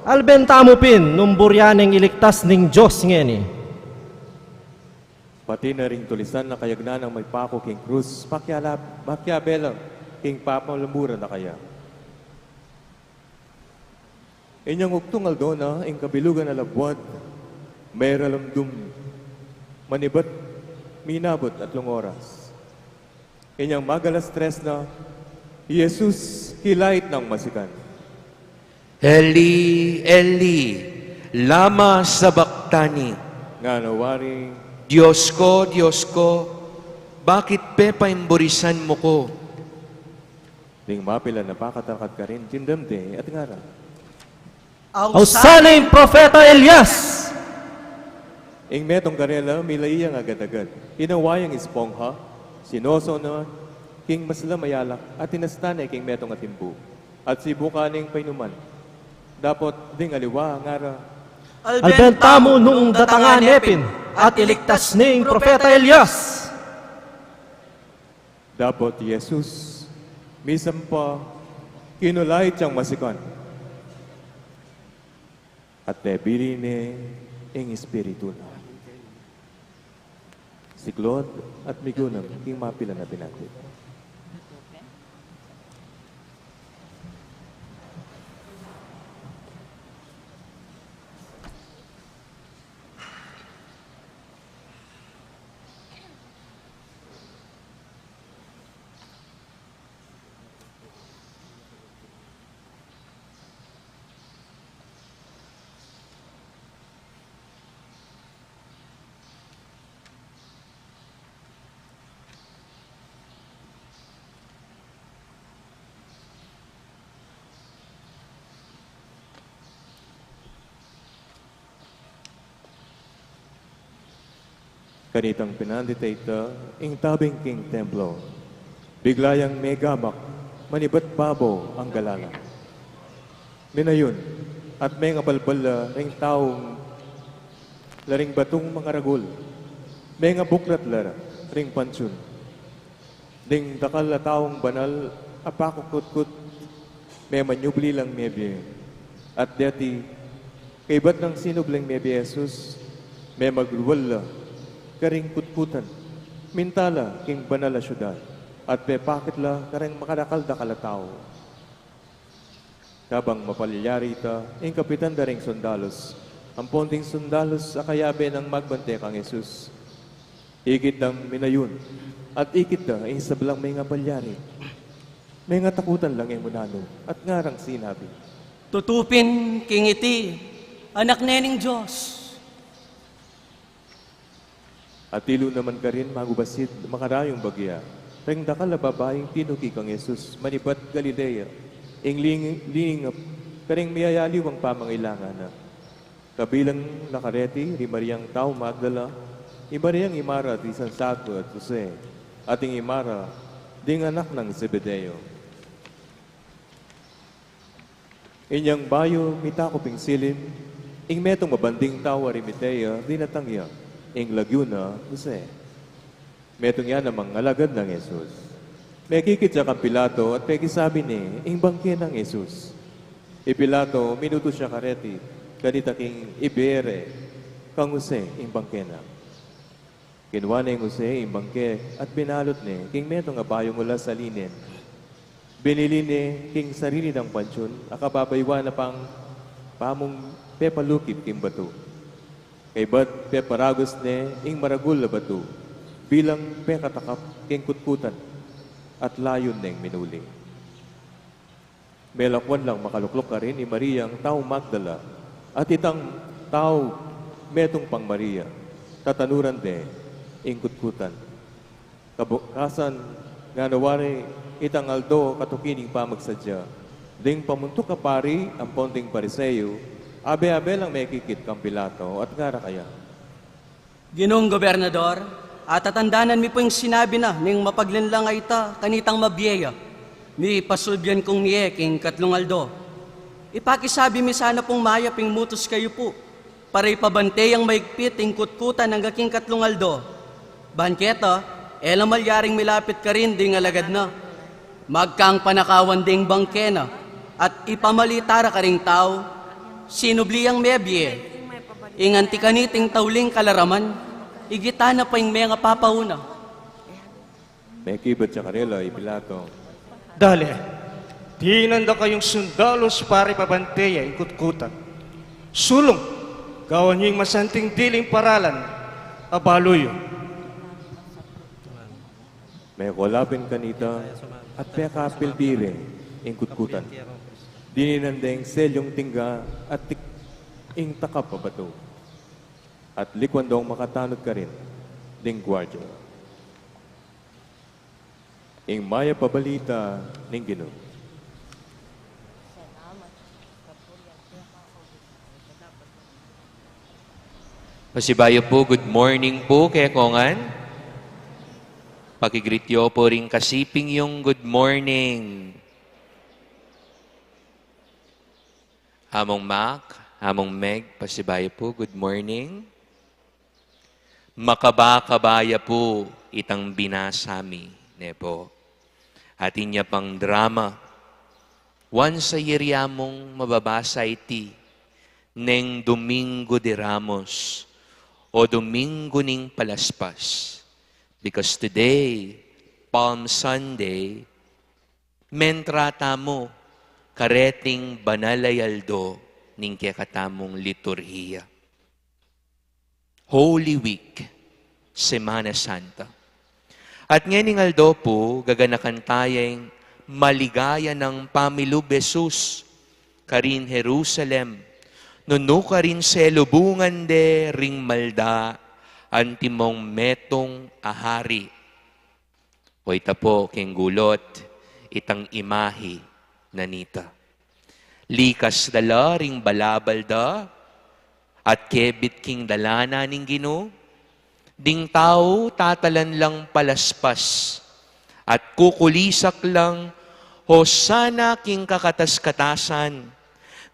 Alben tamu pin nung buri neng iligtas ning Dios ngeni. Pati na ring tulisan na kayagnan nang mipaku king krus, makialab-, makiabe la king papalmuran na kaya. Inyang ugtung aldo na, ing kabilugan a labuad, mera lumdum, manibat, minabut atlung oras. Inyang mag-alas tres na, i Jesus kilait nang masikan. Eli, Eli, lama sabachthani? Ngana wari, Dios ku, Dios ku, bakit pepaimburisan mu ku? Ding mapilan a pakatalakad karin, dimdam de at ngara, Ausan ne ing propeta Elias! Ing metung karela, mila yang agad-agad. Inawa yang espongha, sinoso na king maslam a alak, at inasta ne king metung a timbu, at sibukan neng painuman. Dapot ding aliwa ngara, Alben tamu nung datangan ne pin at iligtas ne ing propeta Elias. Dapot i Jesus, misampa, kinulait yang masikan, at tebili ne ing espiritu na. Siklaud at migunam king mapilan a binati. Kanitang pinandit a ita, ing tabing king templo, bigla yang megamak, manibat babo ang galala. Minayun, at mengabalbal la ring taung la ring batung mangaragul, mengabuklat la ring pantiun. Ding dakal a taung banal a pakukutkut, memanyubli lang mebie. At deti, kaybat nang sinubling mebie i Jesus, memagrual la karing kutkutan, minta la king banal a siudad, at pepakit la karing makadakal-dakal a tau. Kabang mapalyari ita, ing kapitan da ring sundalus, ampon ding sundalus a kayabe nang magbante kang Jesus, ikit dang minayun, at ikit da ing sablang mengapalyari. Mengatakutan lang ing munalung, at ngarang sinabi, Tutu pin king iti, Anak ne ning Dios. Atilu naman karin magubasid, makarayung bagya, ring dakal a babaing tinuki kang Jesus, manibat Galilea, ing ling-, lingap karing miyayaliwang pamangailangan na. Kabilang na kareti, ri Mariang tau Magdala, i Mariang imara di San Santiago at Jose, at ing imara Ding anak nang Zebedeo. Inyang bayu mitakup ing silim, ing metung mabanding tau Arimatea dinatang ya, ing lagyu na Jose. Metung ya namang alagad nang Jesus. Mekikit ya kang Pilato at pekisabi ne ing bangke nang Jesus. I Pilato minutus ya kareti, kanita king ibie re kang Jose ing bangke na. Kinua neng Jose ing bangke at binalut ne king metung a bayung ulas a linen. Binili ne king sarili nang pantiun a kababaywan na pang pamung pepalukit king batu. Kaybat peparagus ne ing maragul a batu bilang pekatakap king kutkutan at layun neng minuli. Melakwan lang makalukluk karin i Mariang tau Magdala at itang tau metung pang Maria, tatanuran de ing kutkutan. Kabukasan, ngana wari itang aldo katuki ning pamagsadya, ding pamuntuk a pari ampon ding Pariseo, abe-abe lang mekikit kang Pilato at ngara kaya, Ginung Gobernador, atatandanan mi pu ing sinabi na ning mapaglinlang a ita kanitang mabie ya. Mipasulbian kung mie king katlung aldo. Ipakisabi mi sana pung mayap ing mutus kayu pu para ipabanteyang maigpit ing kutkutan angga king katlung aldo. Ban keta, e la malyaring milapit karin ding alagad na. Magkang panakawan ding bangke na, at ipamalita ra karing tau, sinubli yang mebie, ing anti kaniting tauling kalaraman, igit na pa ing mengapapauna. Mekibat ya karela i Pilato, Dale, dinan da kayung sundalus para ipabante ya ing kutkutan. Sulung, gawan yu ing masanting diling paralan a balu yu. Mekua la pin kanita at pekapildi re ing kutkutan. Dininan deng selyung tingga at tik-, ing takap a batu. At likwan dong makatanud karin ding guardia. Ing mayap a balita ning Ginu. Pasibayu pu, good morning pu kekongan. Pakigreet yu pu ring kasiping yung good morning. Among Mac, Among Meg, pasibayu pu, good morning. Makaba-kaba ya pu itang binasa mi, ne pu. Atin ya pang drama. Once a year ya mung mababasa iti neng Domingo de Ramos o Domingo ning Palaspas. Because today, Palm Sunday, mentra tamu kareting banal a aldo ning kekatamung liturhiya. Holy Week, Semana Santa. At ngening aldo pu, gaganakan taya ing maligaya nang pamilub Jesus karin Jerusalem, nung nukarin selubungan de ring malda antimong metung a hari. O ita pu, keng gulot, itang imahi na nita. Likas da la ring balabal da, at kebit king dalanan ning Ginu, ding tau tatalan lang palaspas, at kukulisak lang, "Hosana king kakatas-katasan,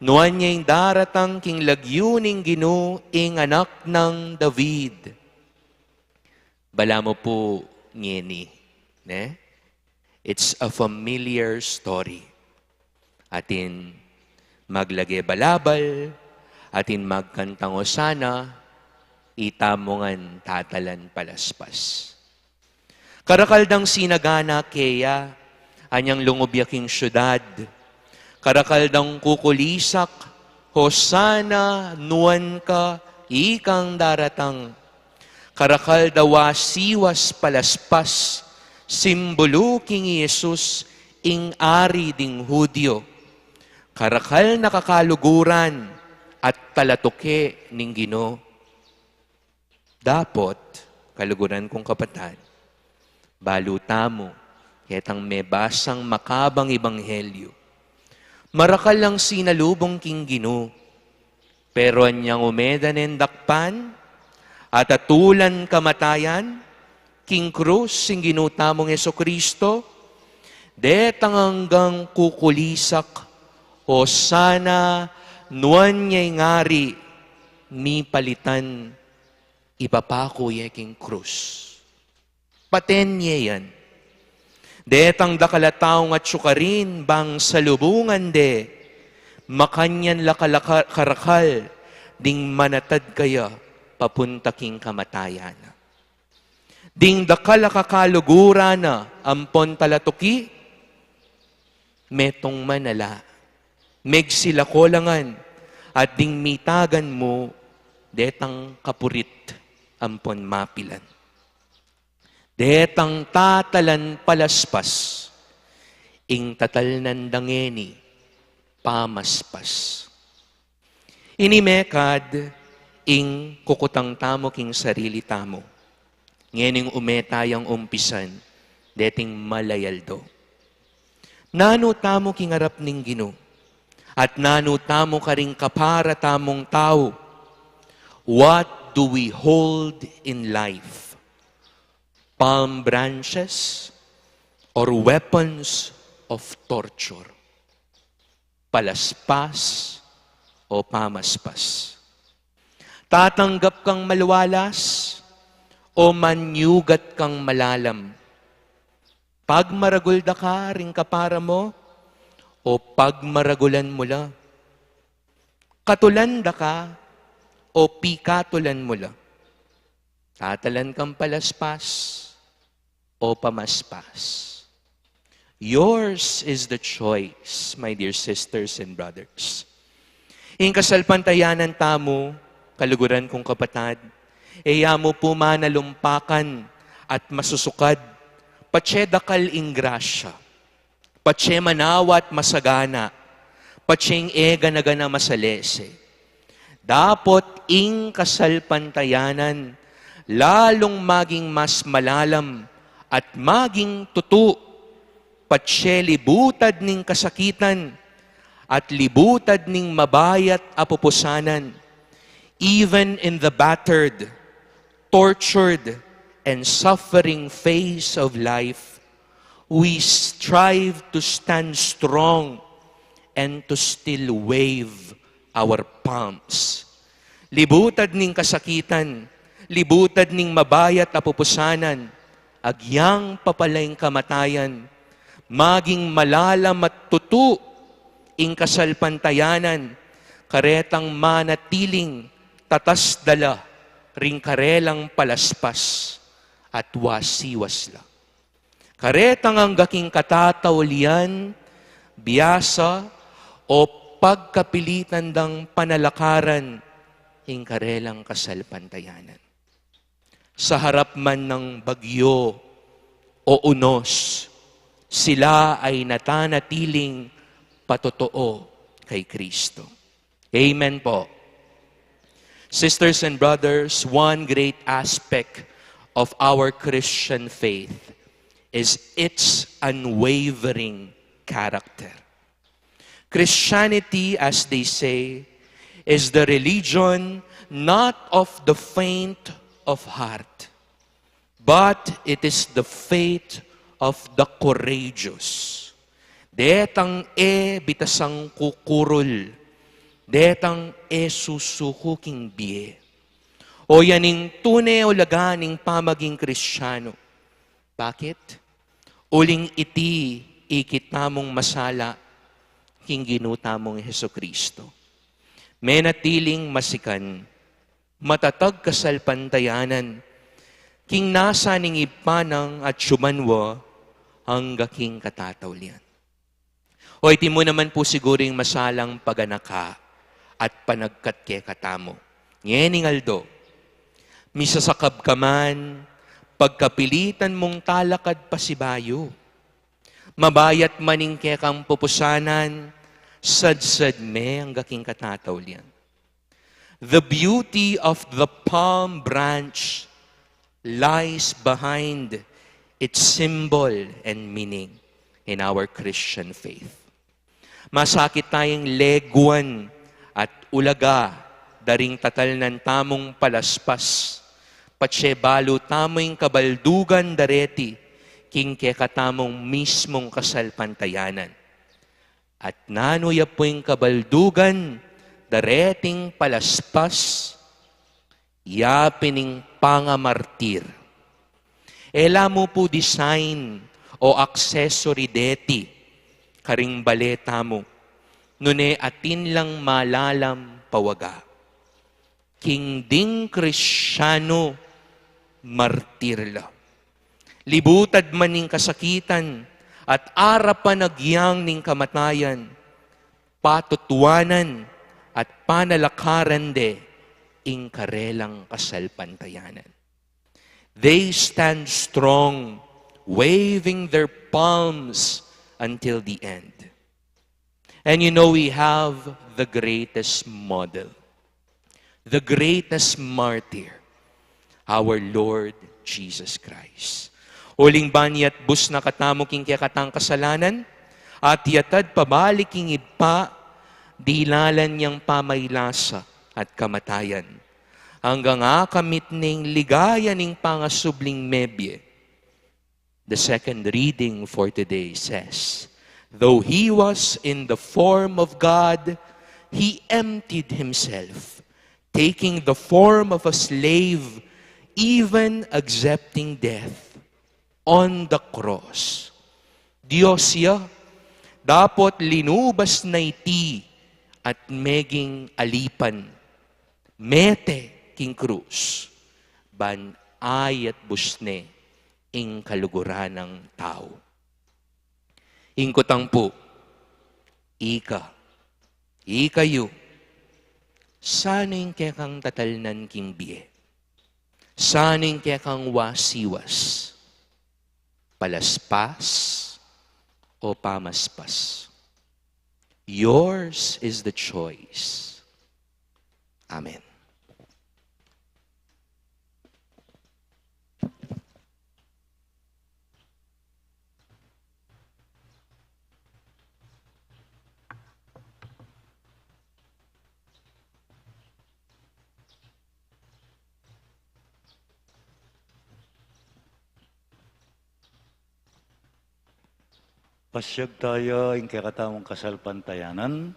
nuan ya ing daratang king lagyu ning Ginu, ing anak nang David." Balamu pu ngeni, ne? It's a familiar story. Atin maglage balabal, atin magkantang Hosana, ita mu ngan tatalan palaspas. Karakal dang sinagana keya, anyang lungub ya king siudad. Karakal dang kukulisak, "Hosana, nuan ka, ikang daratang." Karakal da wasiwas palaspas, simbulu king Jesus ing Ari ding Judio. Karakal na kakaluguran at talatuke ning Ginu. Dapot, kaluguran kung kapatad, balu tamu ketang mebasang makabang ebanghelyu. Marakal lang sinalubung king Ginu, pero anyang ume da neng dakpan at atulan kamatayan king krus ing Ginu tamung Jesucristo, Detang anggang kukulisak, "Hosana, nuan ya ing ari, mipalitan, ipapaku ye king krus." Paten ye yan. Detang dakal a taung atyu karin, bang salubungan de, makanyan la ka la ka-, karakal, ding manatad kaya papunta king kamatayan. Ding dakal a kakaluguran na ampon talatuki, metung man ala, megsilako la ngan, at ding mitagan mu, detang kapurit ampon mapilan. Detang tatalan palaspas, ing tatalnan da ngeni pamaspas. Ini mekad ing kukutang tamu king sarili tamu. Ngening ume tayang umpisan deting malay aldo. Nanu tamu king arap ning Ginu? At nanu tamu karing kapara tamung tau? What do we hold in life? Palm branches or weapons of torture? Palaspas o pamaspas? Tatanggap kang malualas o manyugat kang malalam? Pagmaragul da ka ring kapara mu o pagmaragulan mu la? Katulan da ka o pikatulan mu la? Tatalan kang palaspas o pamaspas? Yours is the choice, my dear sisters and brothers. Ing kasalpantayanan tamu, kaluguran kung kapatad, e ya mu pu manalumpakan at masusukad, patse dakal ing grasya, patse manawa at masagana, patse ing e gana-gana masalese. Dapot ing kasalpantayanan lalung maging mas malalam at maging tutu, patse libutad ning kasakitan at libutad ning mabayat a pupusanan. Even in the battered, tortured, and suffering phase of life, we strive to stand strong and to still wave our palms. Libutad ning kasakitan, libutad ning mabayat a pupusanan, agyang pa pala ing kamatayan, maging malalam at tutu ing kasalpantayanan, karetang manatiling tatas da la ring karelang palaspas at wasiwas la. Karetang angga king katataulian, biasa, o pagkapilitan dang panalakaran ing karelang kasalpantayanan. Sa harap man ng bagyo o unos, sila ay natanatiling patotoo kay Kristo. Amen po. Sisters and brothers, one great aspect of our Christian faith is its unwavering character. Christianity, as they say, is the religion not of the faint of heart, but it is the faith of the courageous. Detang e bitasang kukurul, detang e susuku king bie. O yan ing tune ulaga ning pamaging Kristiyanu. Bakit? Uling iti ikit tamung masala king Ginu tamung Jesucristo. Menatiling masikan, matatag kasalpantayanan, king nasa ning Ibpa nang atsu man wa angga king katataulian. O iti mu naman pu siguru ing masalang paganaka at panagkat kekatamu. Ngening aldo, misasakab ka man, pagkapilitan mung talakad pasibayu. Mabayat man ing kekang pupusanan, sadsad me angga king katataulian. The beauty of the palm branch lies behind its symbol and meaning in our Christian faith. Masakit tayang leguan at ulaga da ring tatalnan tamung palaspas, patse balu tamu ing kabaldugan dareti, king kekatamung mismung kasalpantayanan. At nanu ya pu ing kabaldugan da reting palaspas, ya pin ing pangamartir. E la mu pu design o accessory deti karing bale tamu, nune atin lang malalam pawaga. King ding Kristiano, martir la. Libutad man ning kasakitan at arapan agyang ning kamatayan, patutuanan at panalakaran de ing karelang kasalpantayanan. They stand strong, waving their palms until the end. And you know, we have the greatest model, the greatest martyr, our Lord Jesus Christ. Uling ban yatbus na katamu king kekatang kasalanan, at yatad pabalik king Ibpa, dilalan yang pamailasa at kamatayan, anggang akamit ning ligaya ning pangasubling mebie. The second reading for today says, "Though he was in the form of God, he emptied himself, taking the form of a slave, even accepting death on the cross." Dios ya, dapot linubas na iti at meging alipan, mete king krus, ban ayatbus ne ing kaluguran nang tau. Ing kutang pu, ika, ikayu, sanu ing kekang tatalnan king bie? Sanu ing kekang wasiwas? Palaspas o pamaspas? Yours is the choice. Amen. Pasiag taya ing kekatamung kasalpantayanan.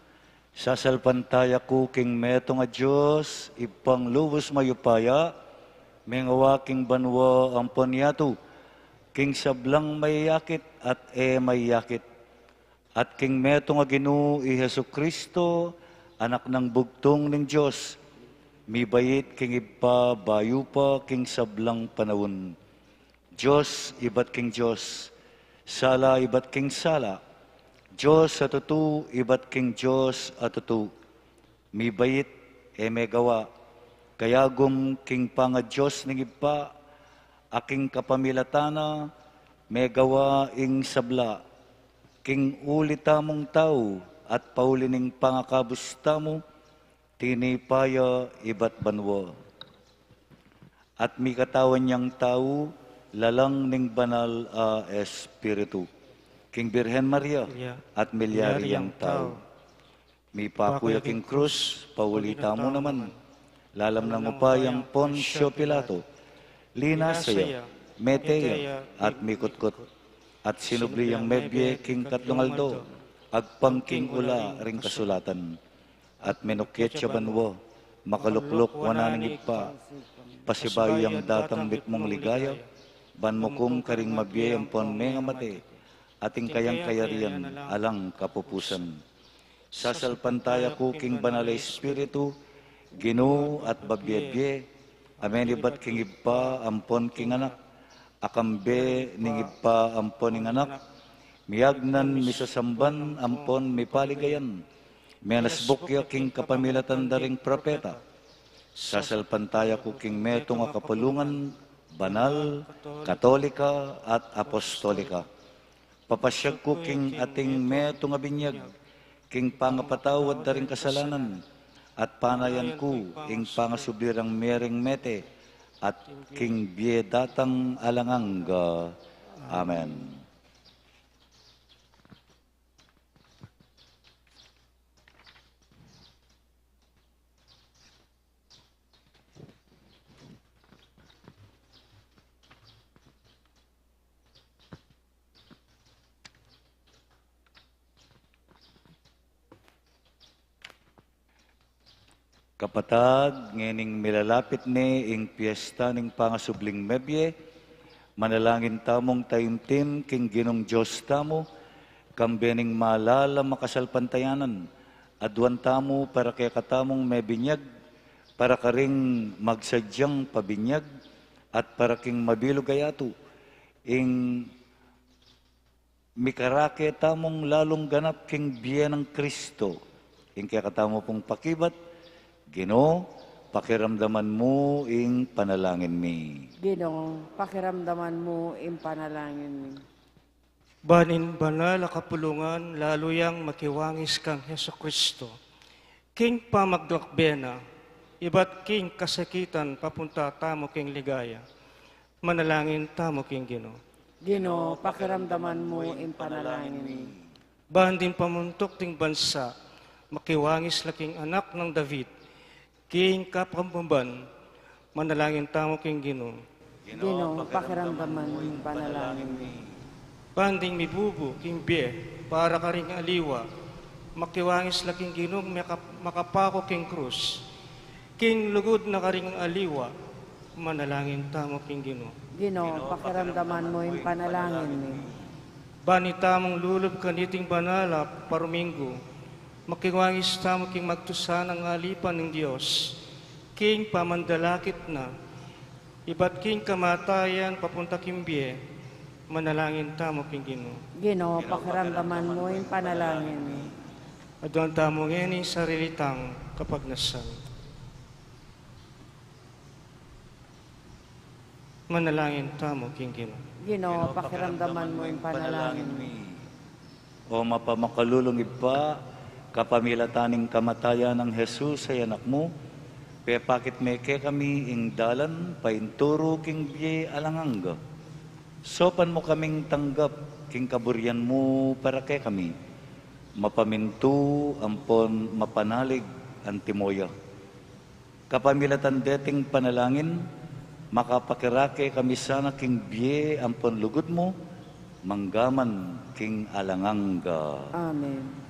Sasalpantaya ku king metung a Dios, Ibpang lubus mayupaya, mengawa king banua ampon yatu, king sablang mayakit at e mayakit, at king metung a Ginu i Jesu Cristo, Anak nang bugtung ning Dios, mibait king Ibpa bayu pa king sablang panaun. Dios ibat king Dios, sala ibat king sala, Dios a tutu ibat king Dios a tutu, mibait, e megawa, kayagum king pangaDios ning Ibpa, a king kapamilatan na megawa ing sabla, king uli tamung tau at pauli ning pangakabus tamu, tinipa ya ibat banua. At mikatawan yang tau, lalang ning banal a Espiritu, king Birhen Maria, at milyari yang tau. Mipaku ya king krus, pauli tamu naman. Lalam nang upaya nang Poncio Pilato, linasa ya, mete ya, at mikutkut. At sinubli yang mebie king katlung aldo, agpang king ula ring kasulatan. At menukyat ya banua, makalukluk wanan ning Ibpa, pasibayu yang datang mitmung ligaya, ban mukum karing mabie ampon mengamate, at ing kayang kayarian alang kapupusan. Sasalpantaya ku king Banal a Espiritu, Ginu at babie-bie, a menibat king Ibpa ampon king Anak, a kambe ning Ibpa ampon ning Anak, miyagnan, misasamban ampon mipaligayan, menasbuk ya king kapamilatan da ring propeta. Sasalpantaya ku king metung a kapulungan, banal, katolika, at apostolika. Papasiag ku king ating metung a binyag, king pangapatawad da ring kasalanan, at panayan ku ing pangasubli rang mie ring mete, at king bie datang alang angga. Amen. Kapatad, ngening milalapit ne ing piesta ning pangasubling mebie, manalangin tamung taimtim king Ginung Dios tamu, kambe ning malala makasalpantayanan, aduan tamu para kekatamung mebinyag, para karing magsadyang pabinyag, at para king mabilug a yatu, ing mikarake tamung lalung ganap king bie nang Kristo. Ing kekatamu pung pakibat, Ginu, pakiramdaman mu ing panalangin mi. Ginu, pakiramdaman mu ing panalangin mi. Ban ing banal a kapulungan lalu yang makiwangis kang Jesucristo, king pamaglakbe na, ibat king kasakitan papunta tamu king ligaya. Manalangin tamu king Ginu. Ginu, pakiramdaman mu ing panalangin mi. Ban ding pamuntuk ding bansa, makiwangis la king anak nang David, king kapambaban, manalangin tamu king Ginu. Ginu, pakiramdaman mu ing panalangin mi. Ban ding mibubu king bie para karing aliwa, makiwangis la king Ginung maka-, makapaku king krus. King lugud na karing aliwa, manalangin tamu king Ginu. Ginu, pakiramdaman mu ing panalangin mi. Ban itamung lulub kaniting banal a paruminggu, makiwangis tamu king magtusan a alipan ning Dios, king pamandalakit na, ibat king kamatayan papunta king bie, manalangin tamu king Ginu. Ginu, pakiramdaman mu ing panalangin mi. Aduan tamu ngeni ing sarili tang kapagnasan. Manalangin tamu king Ginu. Ginu, pakiramdaman mu ing panalangin mi. O mapamakalulung Ibpa, kapamilatan ning kamatayan nang Jesus a Anak mu, pepakit me kekami ing dalan painturu king bie alang angga. Saupan mu kaming tanggap king kaburian mu para kekami, mapamintu ampon mapanalig antimo ya. Kapamilatan deting panalangin, makapakirake kami sana king bie ampon lugud mu, manggaman king alang angga. Amen.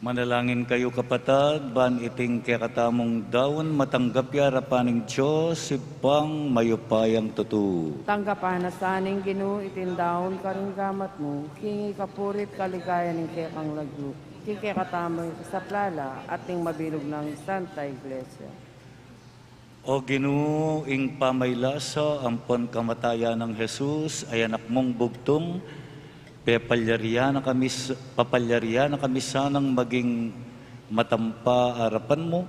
Manalangin kayu, kapatad, ban iting kekatamung daun matanggap ya arapan ning Dios, Ibpang mayupayang tutu. Tanggapan na sa ning Ginu iting daun karing gamat mu, king ikapuri't kaligayan ning kekang lagyu, king kekatamung sabla la at ning mabilug nang Santa Iglesia. O Ginu, ing pamaylasa ampon kamatayan nang Jesus a Anak mung bugtung, pepalyarian na kami s-, papalyarian na kami sanang maging matampa arapan mu,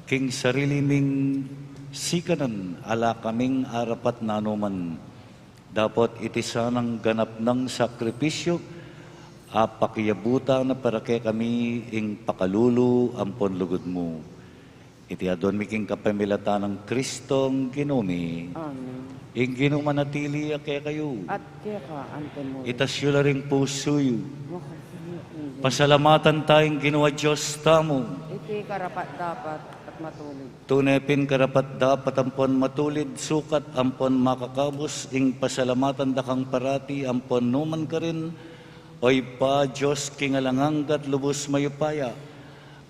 king sarili ming sikanan a ala kaming arapat nanuman. Dapot iti sanang ganap nang sakripisyu a pakiabutan na para kekami ing pakalulu ampon lugud mu. Iti aduan mi king kapamilatan nang Kristong Ginu mi. Amen. Ing Ginu manatili ya kekayu. At keka antimu rin. Itas yu la ring pusu yu. Makasalukuyan. Pasalamatan ta ing Ginu a Dios tamu. Iti karapat-dapat at matulid. Tune pin karapat-dapat ampon matulid, sukat ampon makakabus ing pasalamatan da kang parati ampon numan karin, O Ibpa, Dios king alang angga't lubus mayupaya.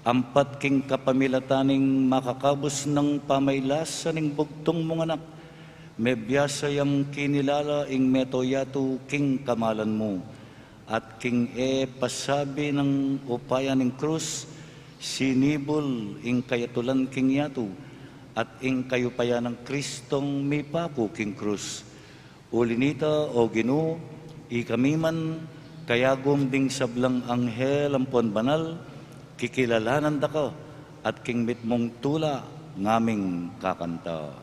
Ampat king kapamilatan ning makakabus nang pamaylasa ning bugtung mung Anak, mebiasa yang kinilala ing meto yatu king kamalan mu, at king e pasabi nang upaya ning krus, sinibul ing kayatulan king yatu, at ing kayupayan nang Kristong mipaku king krus. Uli nita, O Ginu, ikami man, kayagum ding sablang anghel ampon banal, kikilalanan da ka, at king mitmung tula ngaming kakanta.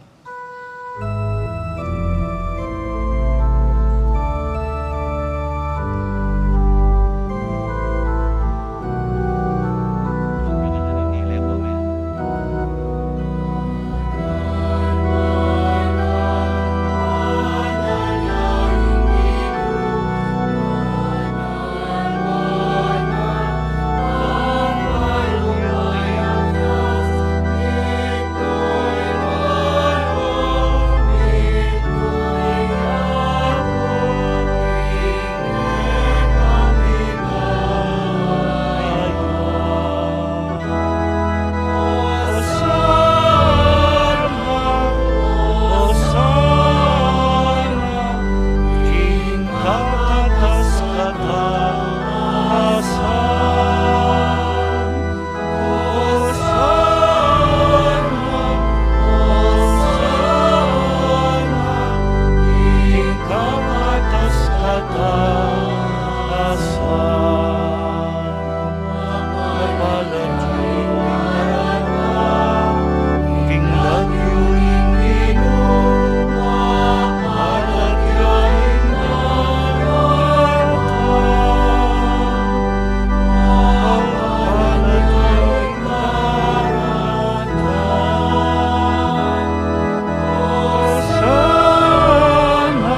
Hosana,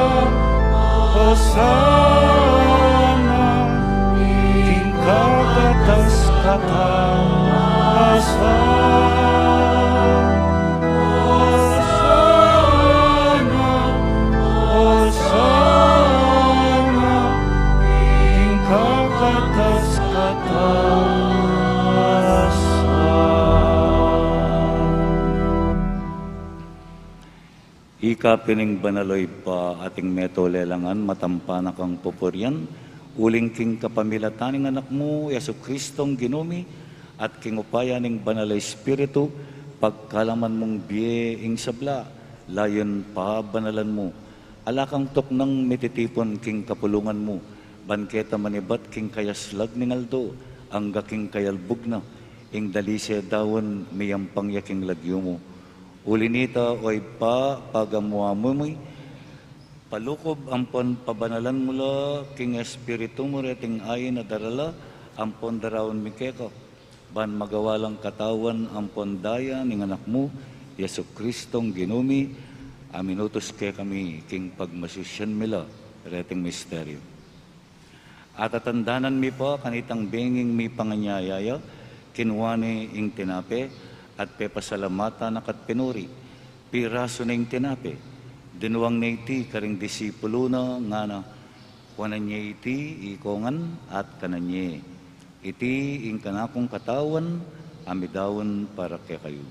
Hosana, king kakatas-katasan. Hosana, Hosana, king kakatas-katasan. Ika pin ing banal, o Ibpa, at ing meto lelangan matampa na kang pupurian, uling king kapamilatan ning Anak mu, Jesu Kristong Ginu mi, at king upaya ning Banal a Espiritu, pagkalaman mung bie ing sabla, layun pabanalan mu. Ala kang tuknang mititipun king kapulungan mu, ban keta manibat king kayaslag ning aldo, angga king kayalbug na, ing dalise daun miyampang ya king lagyu mu. Uli nita, o Ibpa, pagamu-amu mi, palukub ampon pabanalan mu la king Espiritu mu reting ain a darala ampon daraun mi keka, ban magawa lang katawan ampon daya ning Anak mu, Jesu Kristong Ginu mi, a minutus kekami king pagmasusian mi la reting misteryu. Atatandanan mi pa, kanitang benging mipanganyaya ya, kinua ne ing tinape, at pepasalamatan na ka't pinuri. Pirasu ne ing tinape, dinuang ne iti karing disipulu na, ngana, kuanan ye iti iko ngan at kanan ye. Iti ing kanakung katawan a midaun para kekayu.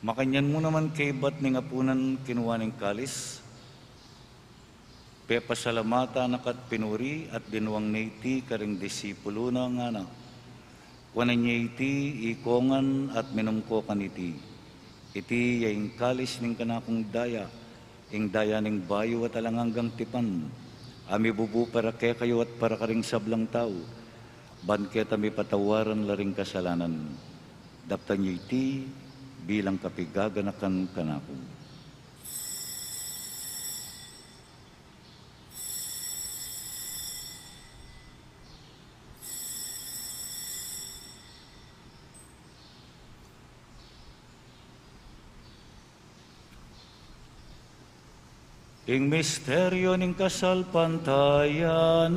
Makanyan mu naman kaybat ning apunan kinua ne ing kalis, pepasalamatan na ka't pinuri at dinuang ne iti karing disipulu na ngana, kuanan ye iti ikongan at minum ko kaniti. Iti ya ing kalis ning kanakung daya, ing daya ning bayu at alang anggang tipan, a mibubu para kekayu at para karing sablang tau, ban keta mipatawaran la ring kasalanan. Daptan ye iti bilang kapigaganakan kanaku. Ing misteryu ning kasalpantayanan.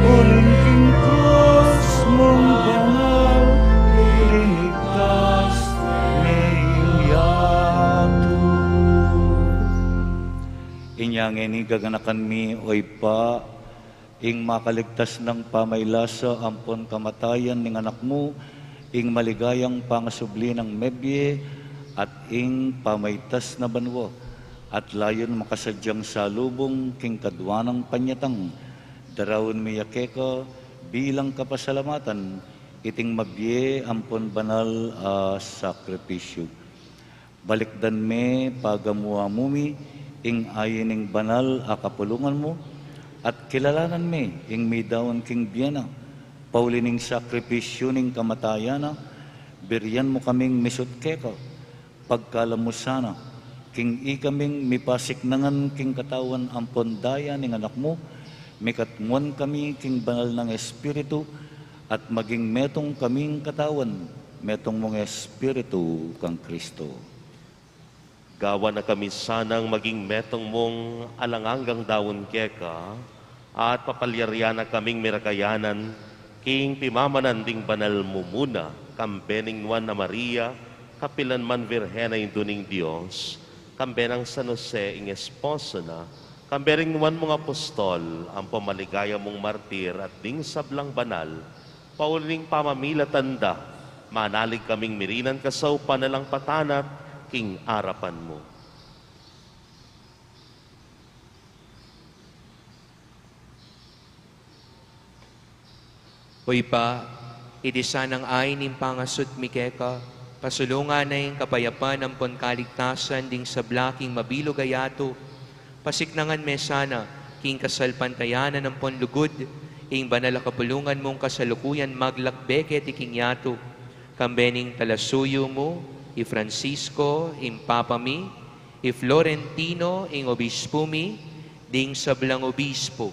Uling king krus mung banal, linigtas me ing yatu. Inya ngeni gaganakan mi, o Ibpa, ing makaligtas nang pamaylasa ampon kamatayan ning Anak mu, ing maligayang pangasubli nang mebie, at ing pamaitas na banua, at layun makasadyang salubung king kadua nang panyatang, daraun mi ya keka bilang kapasalamatan iting mabie ampon banal a sakripisyu. Balikdan me pagamu-amu mi ing ain ning banal a kapulungan mu, at kilalanan me ing midaun king bie na, pauli ning sakripisyu ning kamatayan na, birian mu kaming misut keka, pagkalam mu sana, king ikaming mipasiknangan king katawan ampon daya ning Anak mu, mikatmuan kami king banal nang Espiritu, at maging metung kaming katawan, metung mung Espiritu kang Kristo. Gawan na kami sanang maging metung mung alang anggang daun keka, at papalyarian na kaming mirakayanan, king pimamanan ding banal mumuna, kambe ning Nuan a Maria, kapilan man Virgen a Indu ning Dios, kambe nang San Jose ing esposo na, kambe ring nuan mung apostol, ampon maligaya mung martir, at ding sablang banal, pauli ning pamamilatan da, manalig kaming mirinan kasaupan na lang patanat king arapan mu. O Ibpa, iti sanang ain ning pangasut mi keka, pasulungan na ing kapayapan ampon kaligtasan ding sabla king mabilug a yatu, pasiknangan me sana king kasalpantayanan ampon lugud, ing banal a kapulungan mung kasalukuyan maglakbe keti king yatu, kambe ning talasuyu mu, i Francisco, ing Papa mi, i Florentino, ing obispu mi, ding sablang obispu,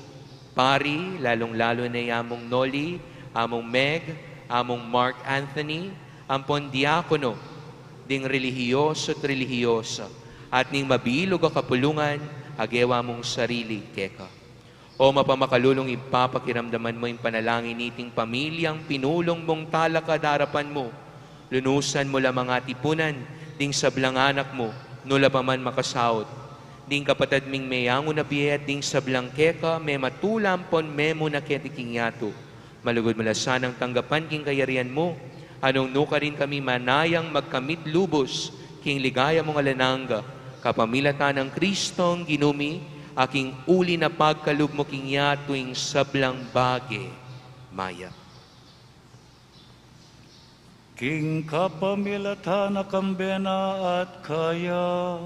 pari, lalung-lalu na i Among Noli, Among Meg, Among Mark Anthony, ampon diakono, ding relihiyoso at relihiyosa, at ning mabilug a kapulungan a gewa mung sarili keka. O mapamakalulung Ibpa, pakiramdaman mu ing panalangin niting pamilyang pinulung mung talakad arapan mu. Lunusan mu la mang atipunan ding sablang anak mu, nu la pa man makasaut. Ding kapatad ming meyangu na bie at ding sablang keka mematula ampon memuna keti king yatu. Malugud mu la sanang tanggapan king kayarian mu, a nung nukarin kami manayang magkamit lubus king ligaya mung alang angga, kapamilatan nang Kristong Ginu mi, a king uli na pagkalub mu king yatu ing sablang bage mayap. King kapamilatan na kambe na at kaya,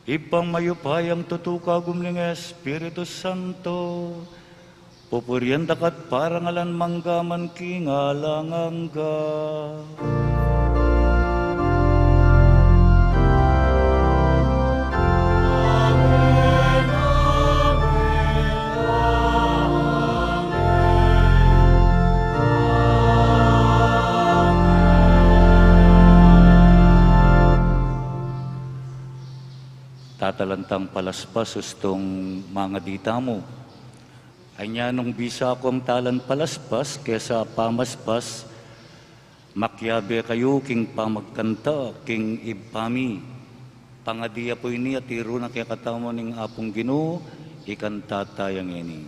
Ibpang mayupayang tutu, kagum ning Espiritu Santo, Pupurian da ka at parangalan mangga man king alang angga. Tatalan tang palaspas ustung mangadi tamu. Anya nung bisa kung talan palaspas kesa pamaspas, makiabe kayu king pamagkanta king Ibpa mi. Pangadi ya pu ini at iru na kekatamu ning Apung Ginu, ikanta taya ngeni.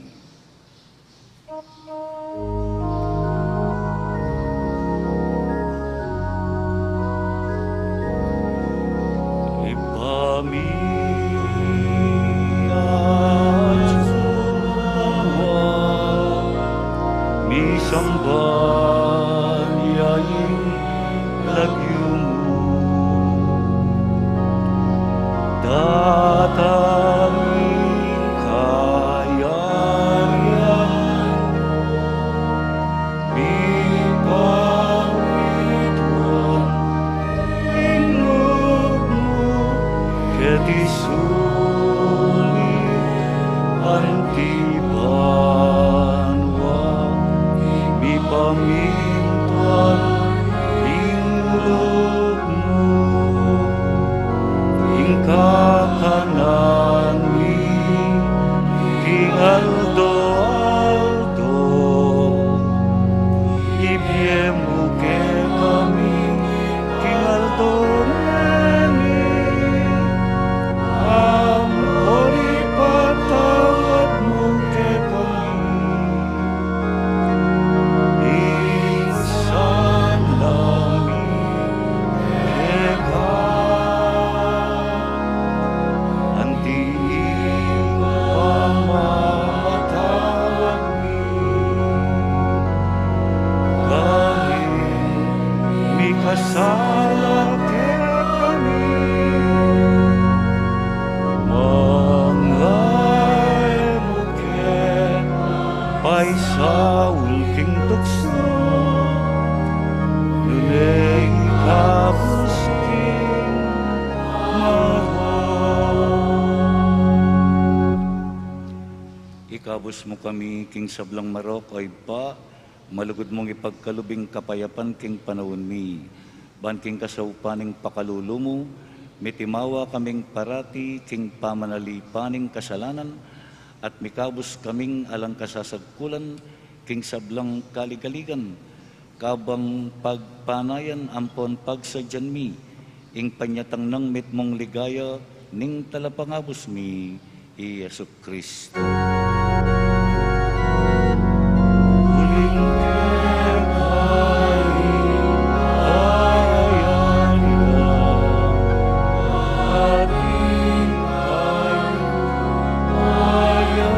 Ibpa mi, atsu ka banua, misamban ya ing lagyu mu. Datang ing kayarian mu. Mipamintuan ing lub mu keti sulip anti banua. Mipamintuan ing lub mu, ing kakanan mi king aldo-aldo ibie mu kekami king aldo ngeni, ampon ipatawad mu kekami ing sala mi keka, anti ing pamamatawad mi karing mikasala kekami. Manga e mu ke paisaul king tuksu, nune ikabus king marok. Ikabus mu kami king sablang marok, O Ibpa, malugud mung ipagkalub ing kapayapan king panaun mi. Ban king kasaupan ning pakalulu mu, mitimawa kaming parati king pamanalipan ning kasalanan, at mikabus kaming alang kasasagkulan king sablang kaligaligan, kabang pagpanayan ampon pagsadyan mi ing panyatang nang mitmung ligaya ning Talapangabus mi, i Jesucristo. Uling keka ing kayarian, at ing kayarian, ing kayarian.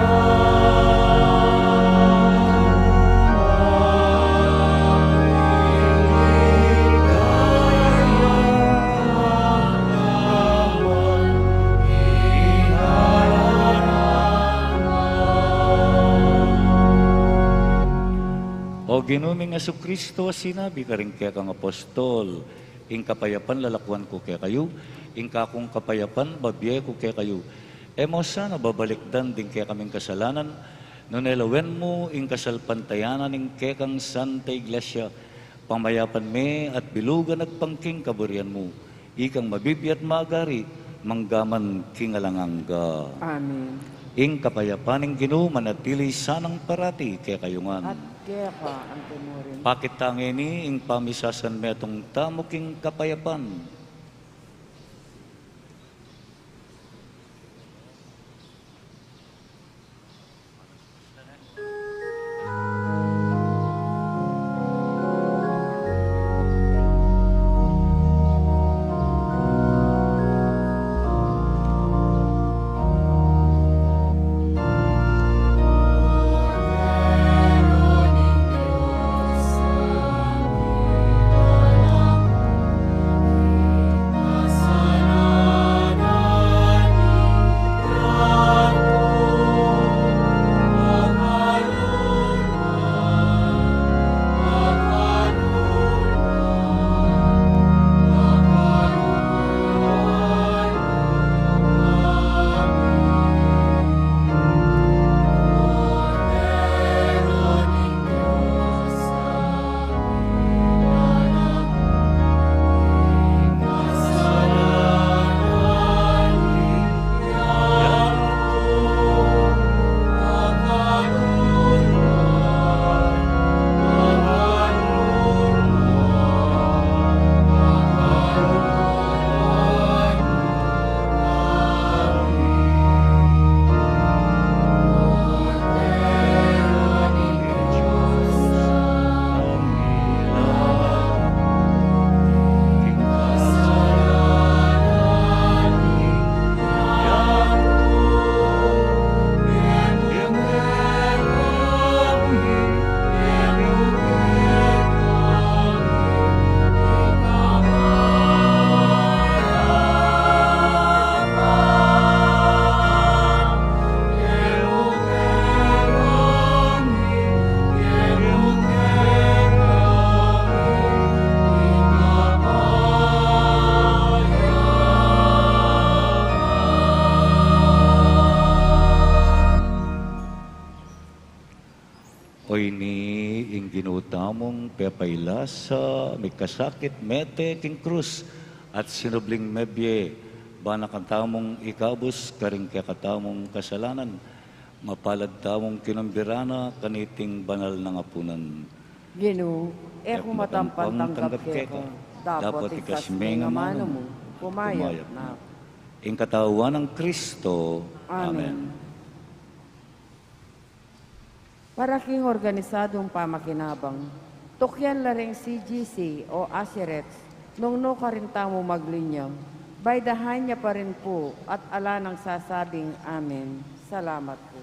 O Ginu ming Jesucristo, a sinabi karing kekang apostol, ing kapayapan lalakuan ku kekayu, ing kakung kapayapan babie ku kekayu. E mu sana babalikdan ding kekaming kasalanan, nune lawen mu ing kasalpantayanan ning kekang Santa Iglesia, pamayapan me at bilugan agpang king kaburian mu, ikang mabibie at magari mangga man king alang angga. Amen. Ing kapayapan ning Ginu manatili sanang parati kekayu ngan. At keka antimurin. Pakit ta ngeni ing pamisasan metung tamu king kapayapan. mung pepailasa, mikasakit, mete king krus, at sinubling mebie, bana katamung ikabus karing kekatamung kasalanan, mapalad tamung kinumbira na kaniting banal nang apunan. Ginu, e ku matampang tanggap keka, dapot ikasme ing amanu mu, kumayap na. Ing katawan nang Kristo. Amen. Amen. Para king organisadung pamakinabang, tukyan la ring C G C o Asirex, nung nu karin tamu maglinya, baydahan ya pa rin pu at ala nang sasabing amen. Salamat pu.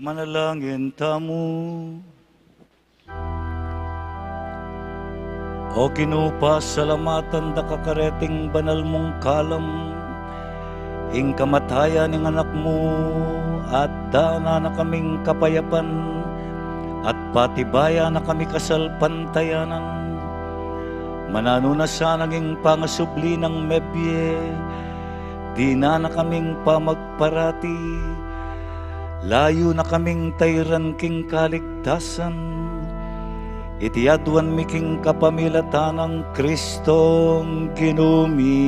Manalangin tamu. O Ginu, pasalamatan da ka kareting banal mung kalam, ing kamatayan ning Anak mu, at dana na kaming kapayapan, at patibayan na kami kasalpantayanan. Mananu na sanang ing pangasubli nang mebie, dinan na kaming pamagparati, layu na kaming tairan king kaligtasan. Iti aduan mi king kapamilatan nang Kristong Ginu mi.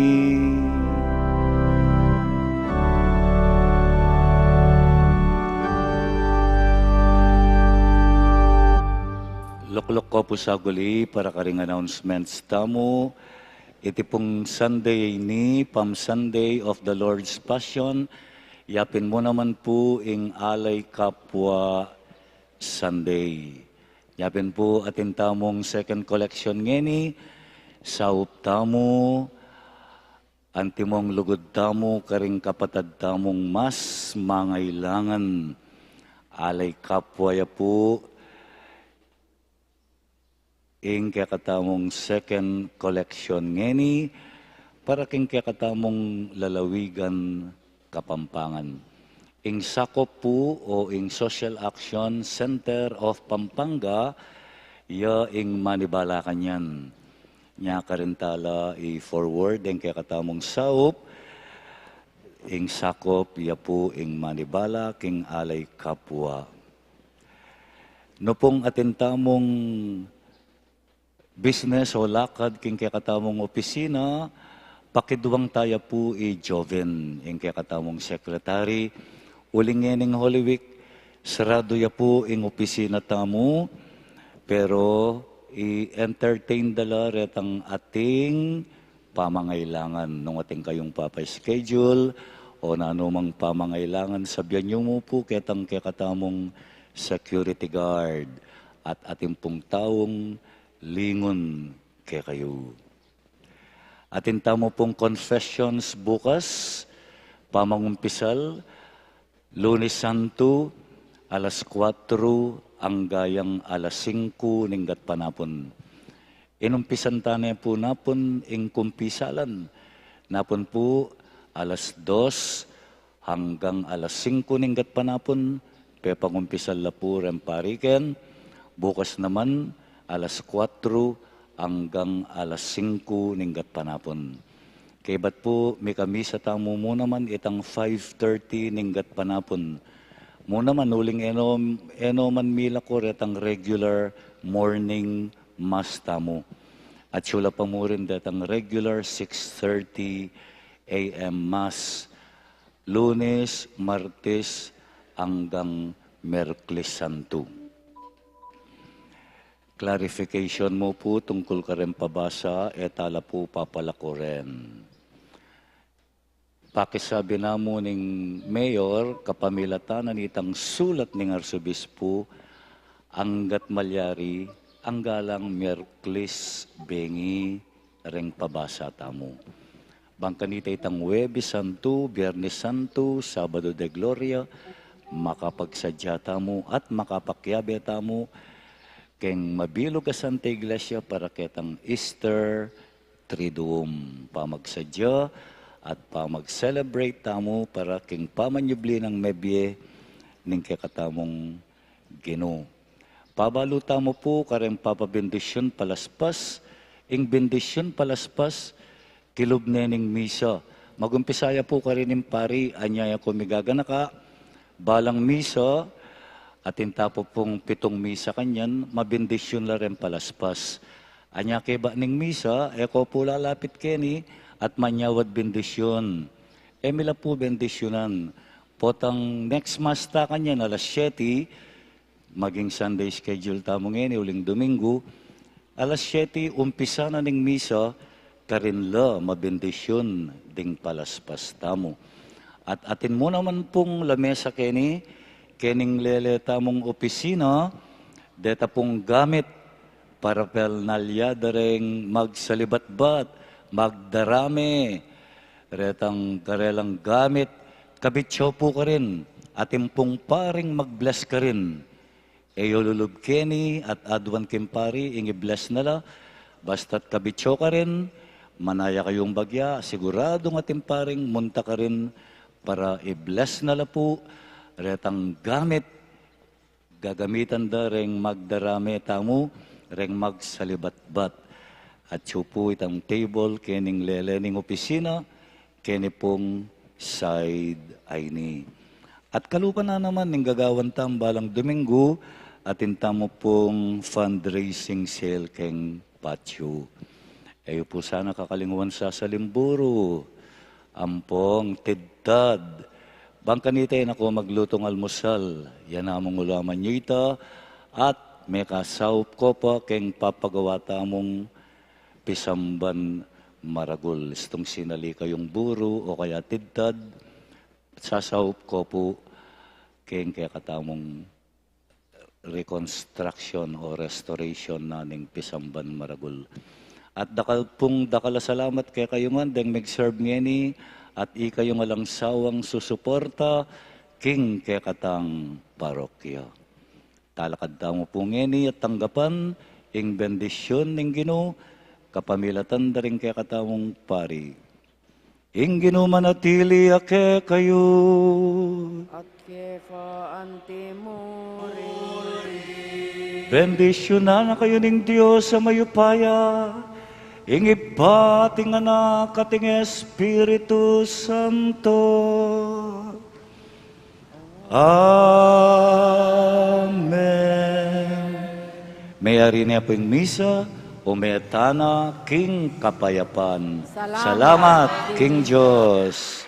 Lukluk ko pu saguli para karing announcements tamu. Iti pung Sunday ini, Palm Sunday of the Lord's Passion, yapin mu naman pu ing Alay Kapwa Sunday. Yapin pu atin tamung second collection ngeni, saup tamu, antimong lugud tamu karing kapatad tamung mas mangailangan. Alay Kapwa ya pu ing kekatamung second collection ngeni para king kekatamung lalawigan Kapampangan. Ing sakop pu o ing Social Action Center of Pampanga, ya ing manibala kanyan. Nya karin tala i-forward ing kekatamung saup, ing sakop ya pu ing manibala king Alay Kapwa. Nu pung atin tamung business o lakad king kekatamung opisina, pakiduang taya pu i Joven, ing kekatamung secretary. Uling ngening Holy Week, saradu ya pu ing opisina tamu, pero i-entertain da la retang ating pamangailangan. Nung atin kayung papa-schedule o nanu mang pamangailangan, sabian yu mu pu ketang kekatamung security guard at atin pung taung lingun kekayu. Atin tamu pung confessions bukas, pamangumpisal, Lunes Santo, alas kuatro anggang alas singko ning gatpanapun. Inumpisan tane pu napun ing kumpisalan. Napun pu alas dos anggang alas singko ning gatpanapun, pepangumpisal la pu reng pariken. Bukas naman, alas kuatro anggang alas singko ning gatpanapun. Kaybat pu, mikamisa tamu mu naman itang five thirty ning gatpanapun. Mu naman uling e no, e no man milako retang regular morning mass tamu. At sula pa mu rin detang regular six thirty A M mass, Lunes, Martes, anggang Miyerkules Santo. Clarification mu pu tungkul kareng pabasa, e tala pu papalakuren. Pakisabi namu ning mayor, kapamilatan na nitang sulat ning arsobispu, anggat malyari, anggalang Miyerkules bengi reng pabasa tamu. Bang kanita itang Huwebes Santo, Biernes Santo, Sabado de Gloria, makapagsadya tamu at makapakiabe tamu keng mabilug a Santa Iglesia para ketang Easter Triduum, pamagsadya at pamag-celebrate tamu para keng pamanyubli nang mebie ning kekatamung Ginu. Pabalu tamu pu kareng papabendisyun palaspas, ing bendisyun palaspas, kilub ne ning misa. Magumpisa ya pu karin ing pari, anya ya ku migaganaka, balang misa, atin ta pu pung pitung misa kanyan, mabendisyun la reng palaspas. Anya kaybat ning misa, e ko pu lalapit keni, at manyawad bendisyun. E mi la pu bendisyunan. Potang next mass ta kanyan, alas siyete, maging Sunday schedule tamu ngeni, uling Domingo, alas siyete, umpisa na ning misa, karin la mabendisyun ding palaspas tamu. At atin mu naman pung lamesa keni, kening lele tamung opisina, deta pung gamit, parapernalya da reng magsalibatbat, magdarame, retang karelang gamit, kabitsu pu karin, Atin pung paring mag-bless karin. E yu lulub keni at aduan king pari, ing i-bless na la, basta't kabitsu karin, manaya kayung bagya, siguradung atin paring munta karin para i-bless na la pu retang gamit gagamitan da reng magdarame tamu, reng magsalibatbat. Atyu pu itang table kening lele ning opisina, keni pung side a ini. At kalupa na naman ning gagawan tamu balang Domingo, atin tamu pung fundraising sale keng patio. E yu pu sana kakalingwan sasaling buru, ampong tidtad. Bang kanita e na ko maglutung almusal, ya namung ulaman yu ita, at mekasaup ko pa keng papagawa tamung pisamban maragul. Istung sinali kayung buru o kaya tidtad, sasaup ko pu keng kekatamung reconstruction o restoration na ning pisamban maragul. At dakal pung dakal a salamat kekayu ngan deng mig-serve ngeni at ikayung alang sawang susuporta king kekatang parokya. Talakad tamu pu ngeni at tanggapan ing bendisyun ning Ginu kapamilatan da ring kekatamung pari. Ing Ginu manatili ya kekayu. At keka antimu rin. Bendisyunan na kayu ning Dios a mayupaya, ing Ibpa, at ing Anak, at ing Espiritu Santo. Amen. Meyari ne pu ing misa, ume tana king kapayapan. Salamat, Salamat king Dios.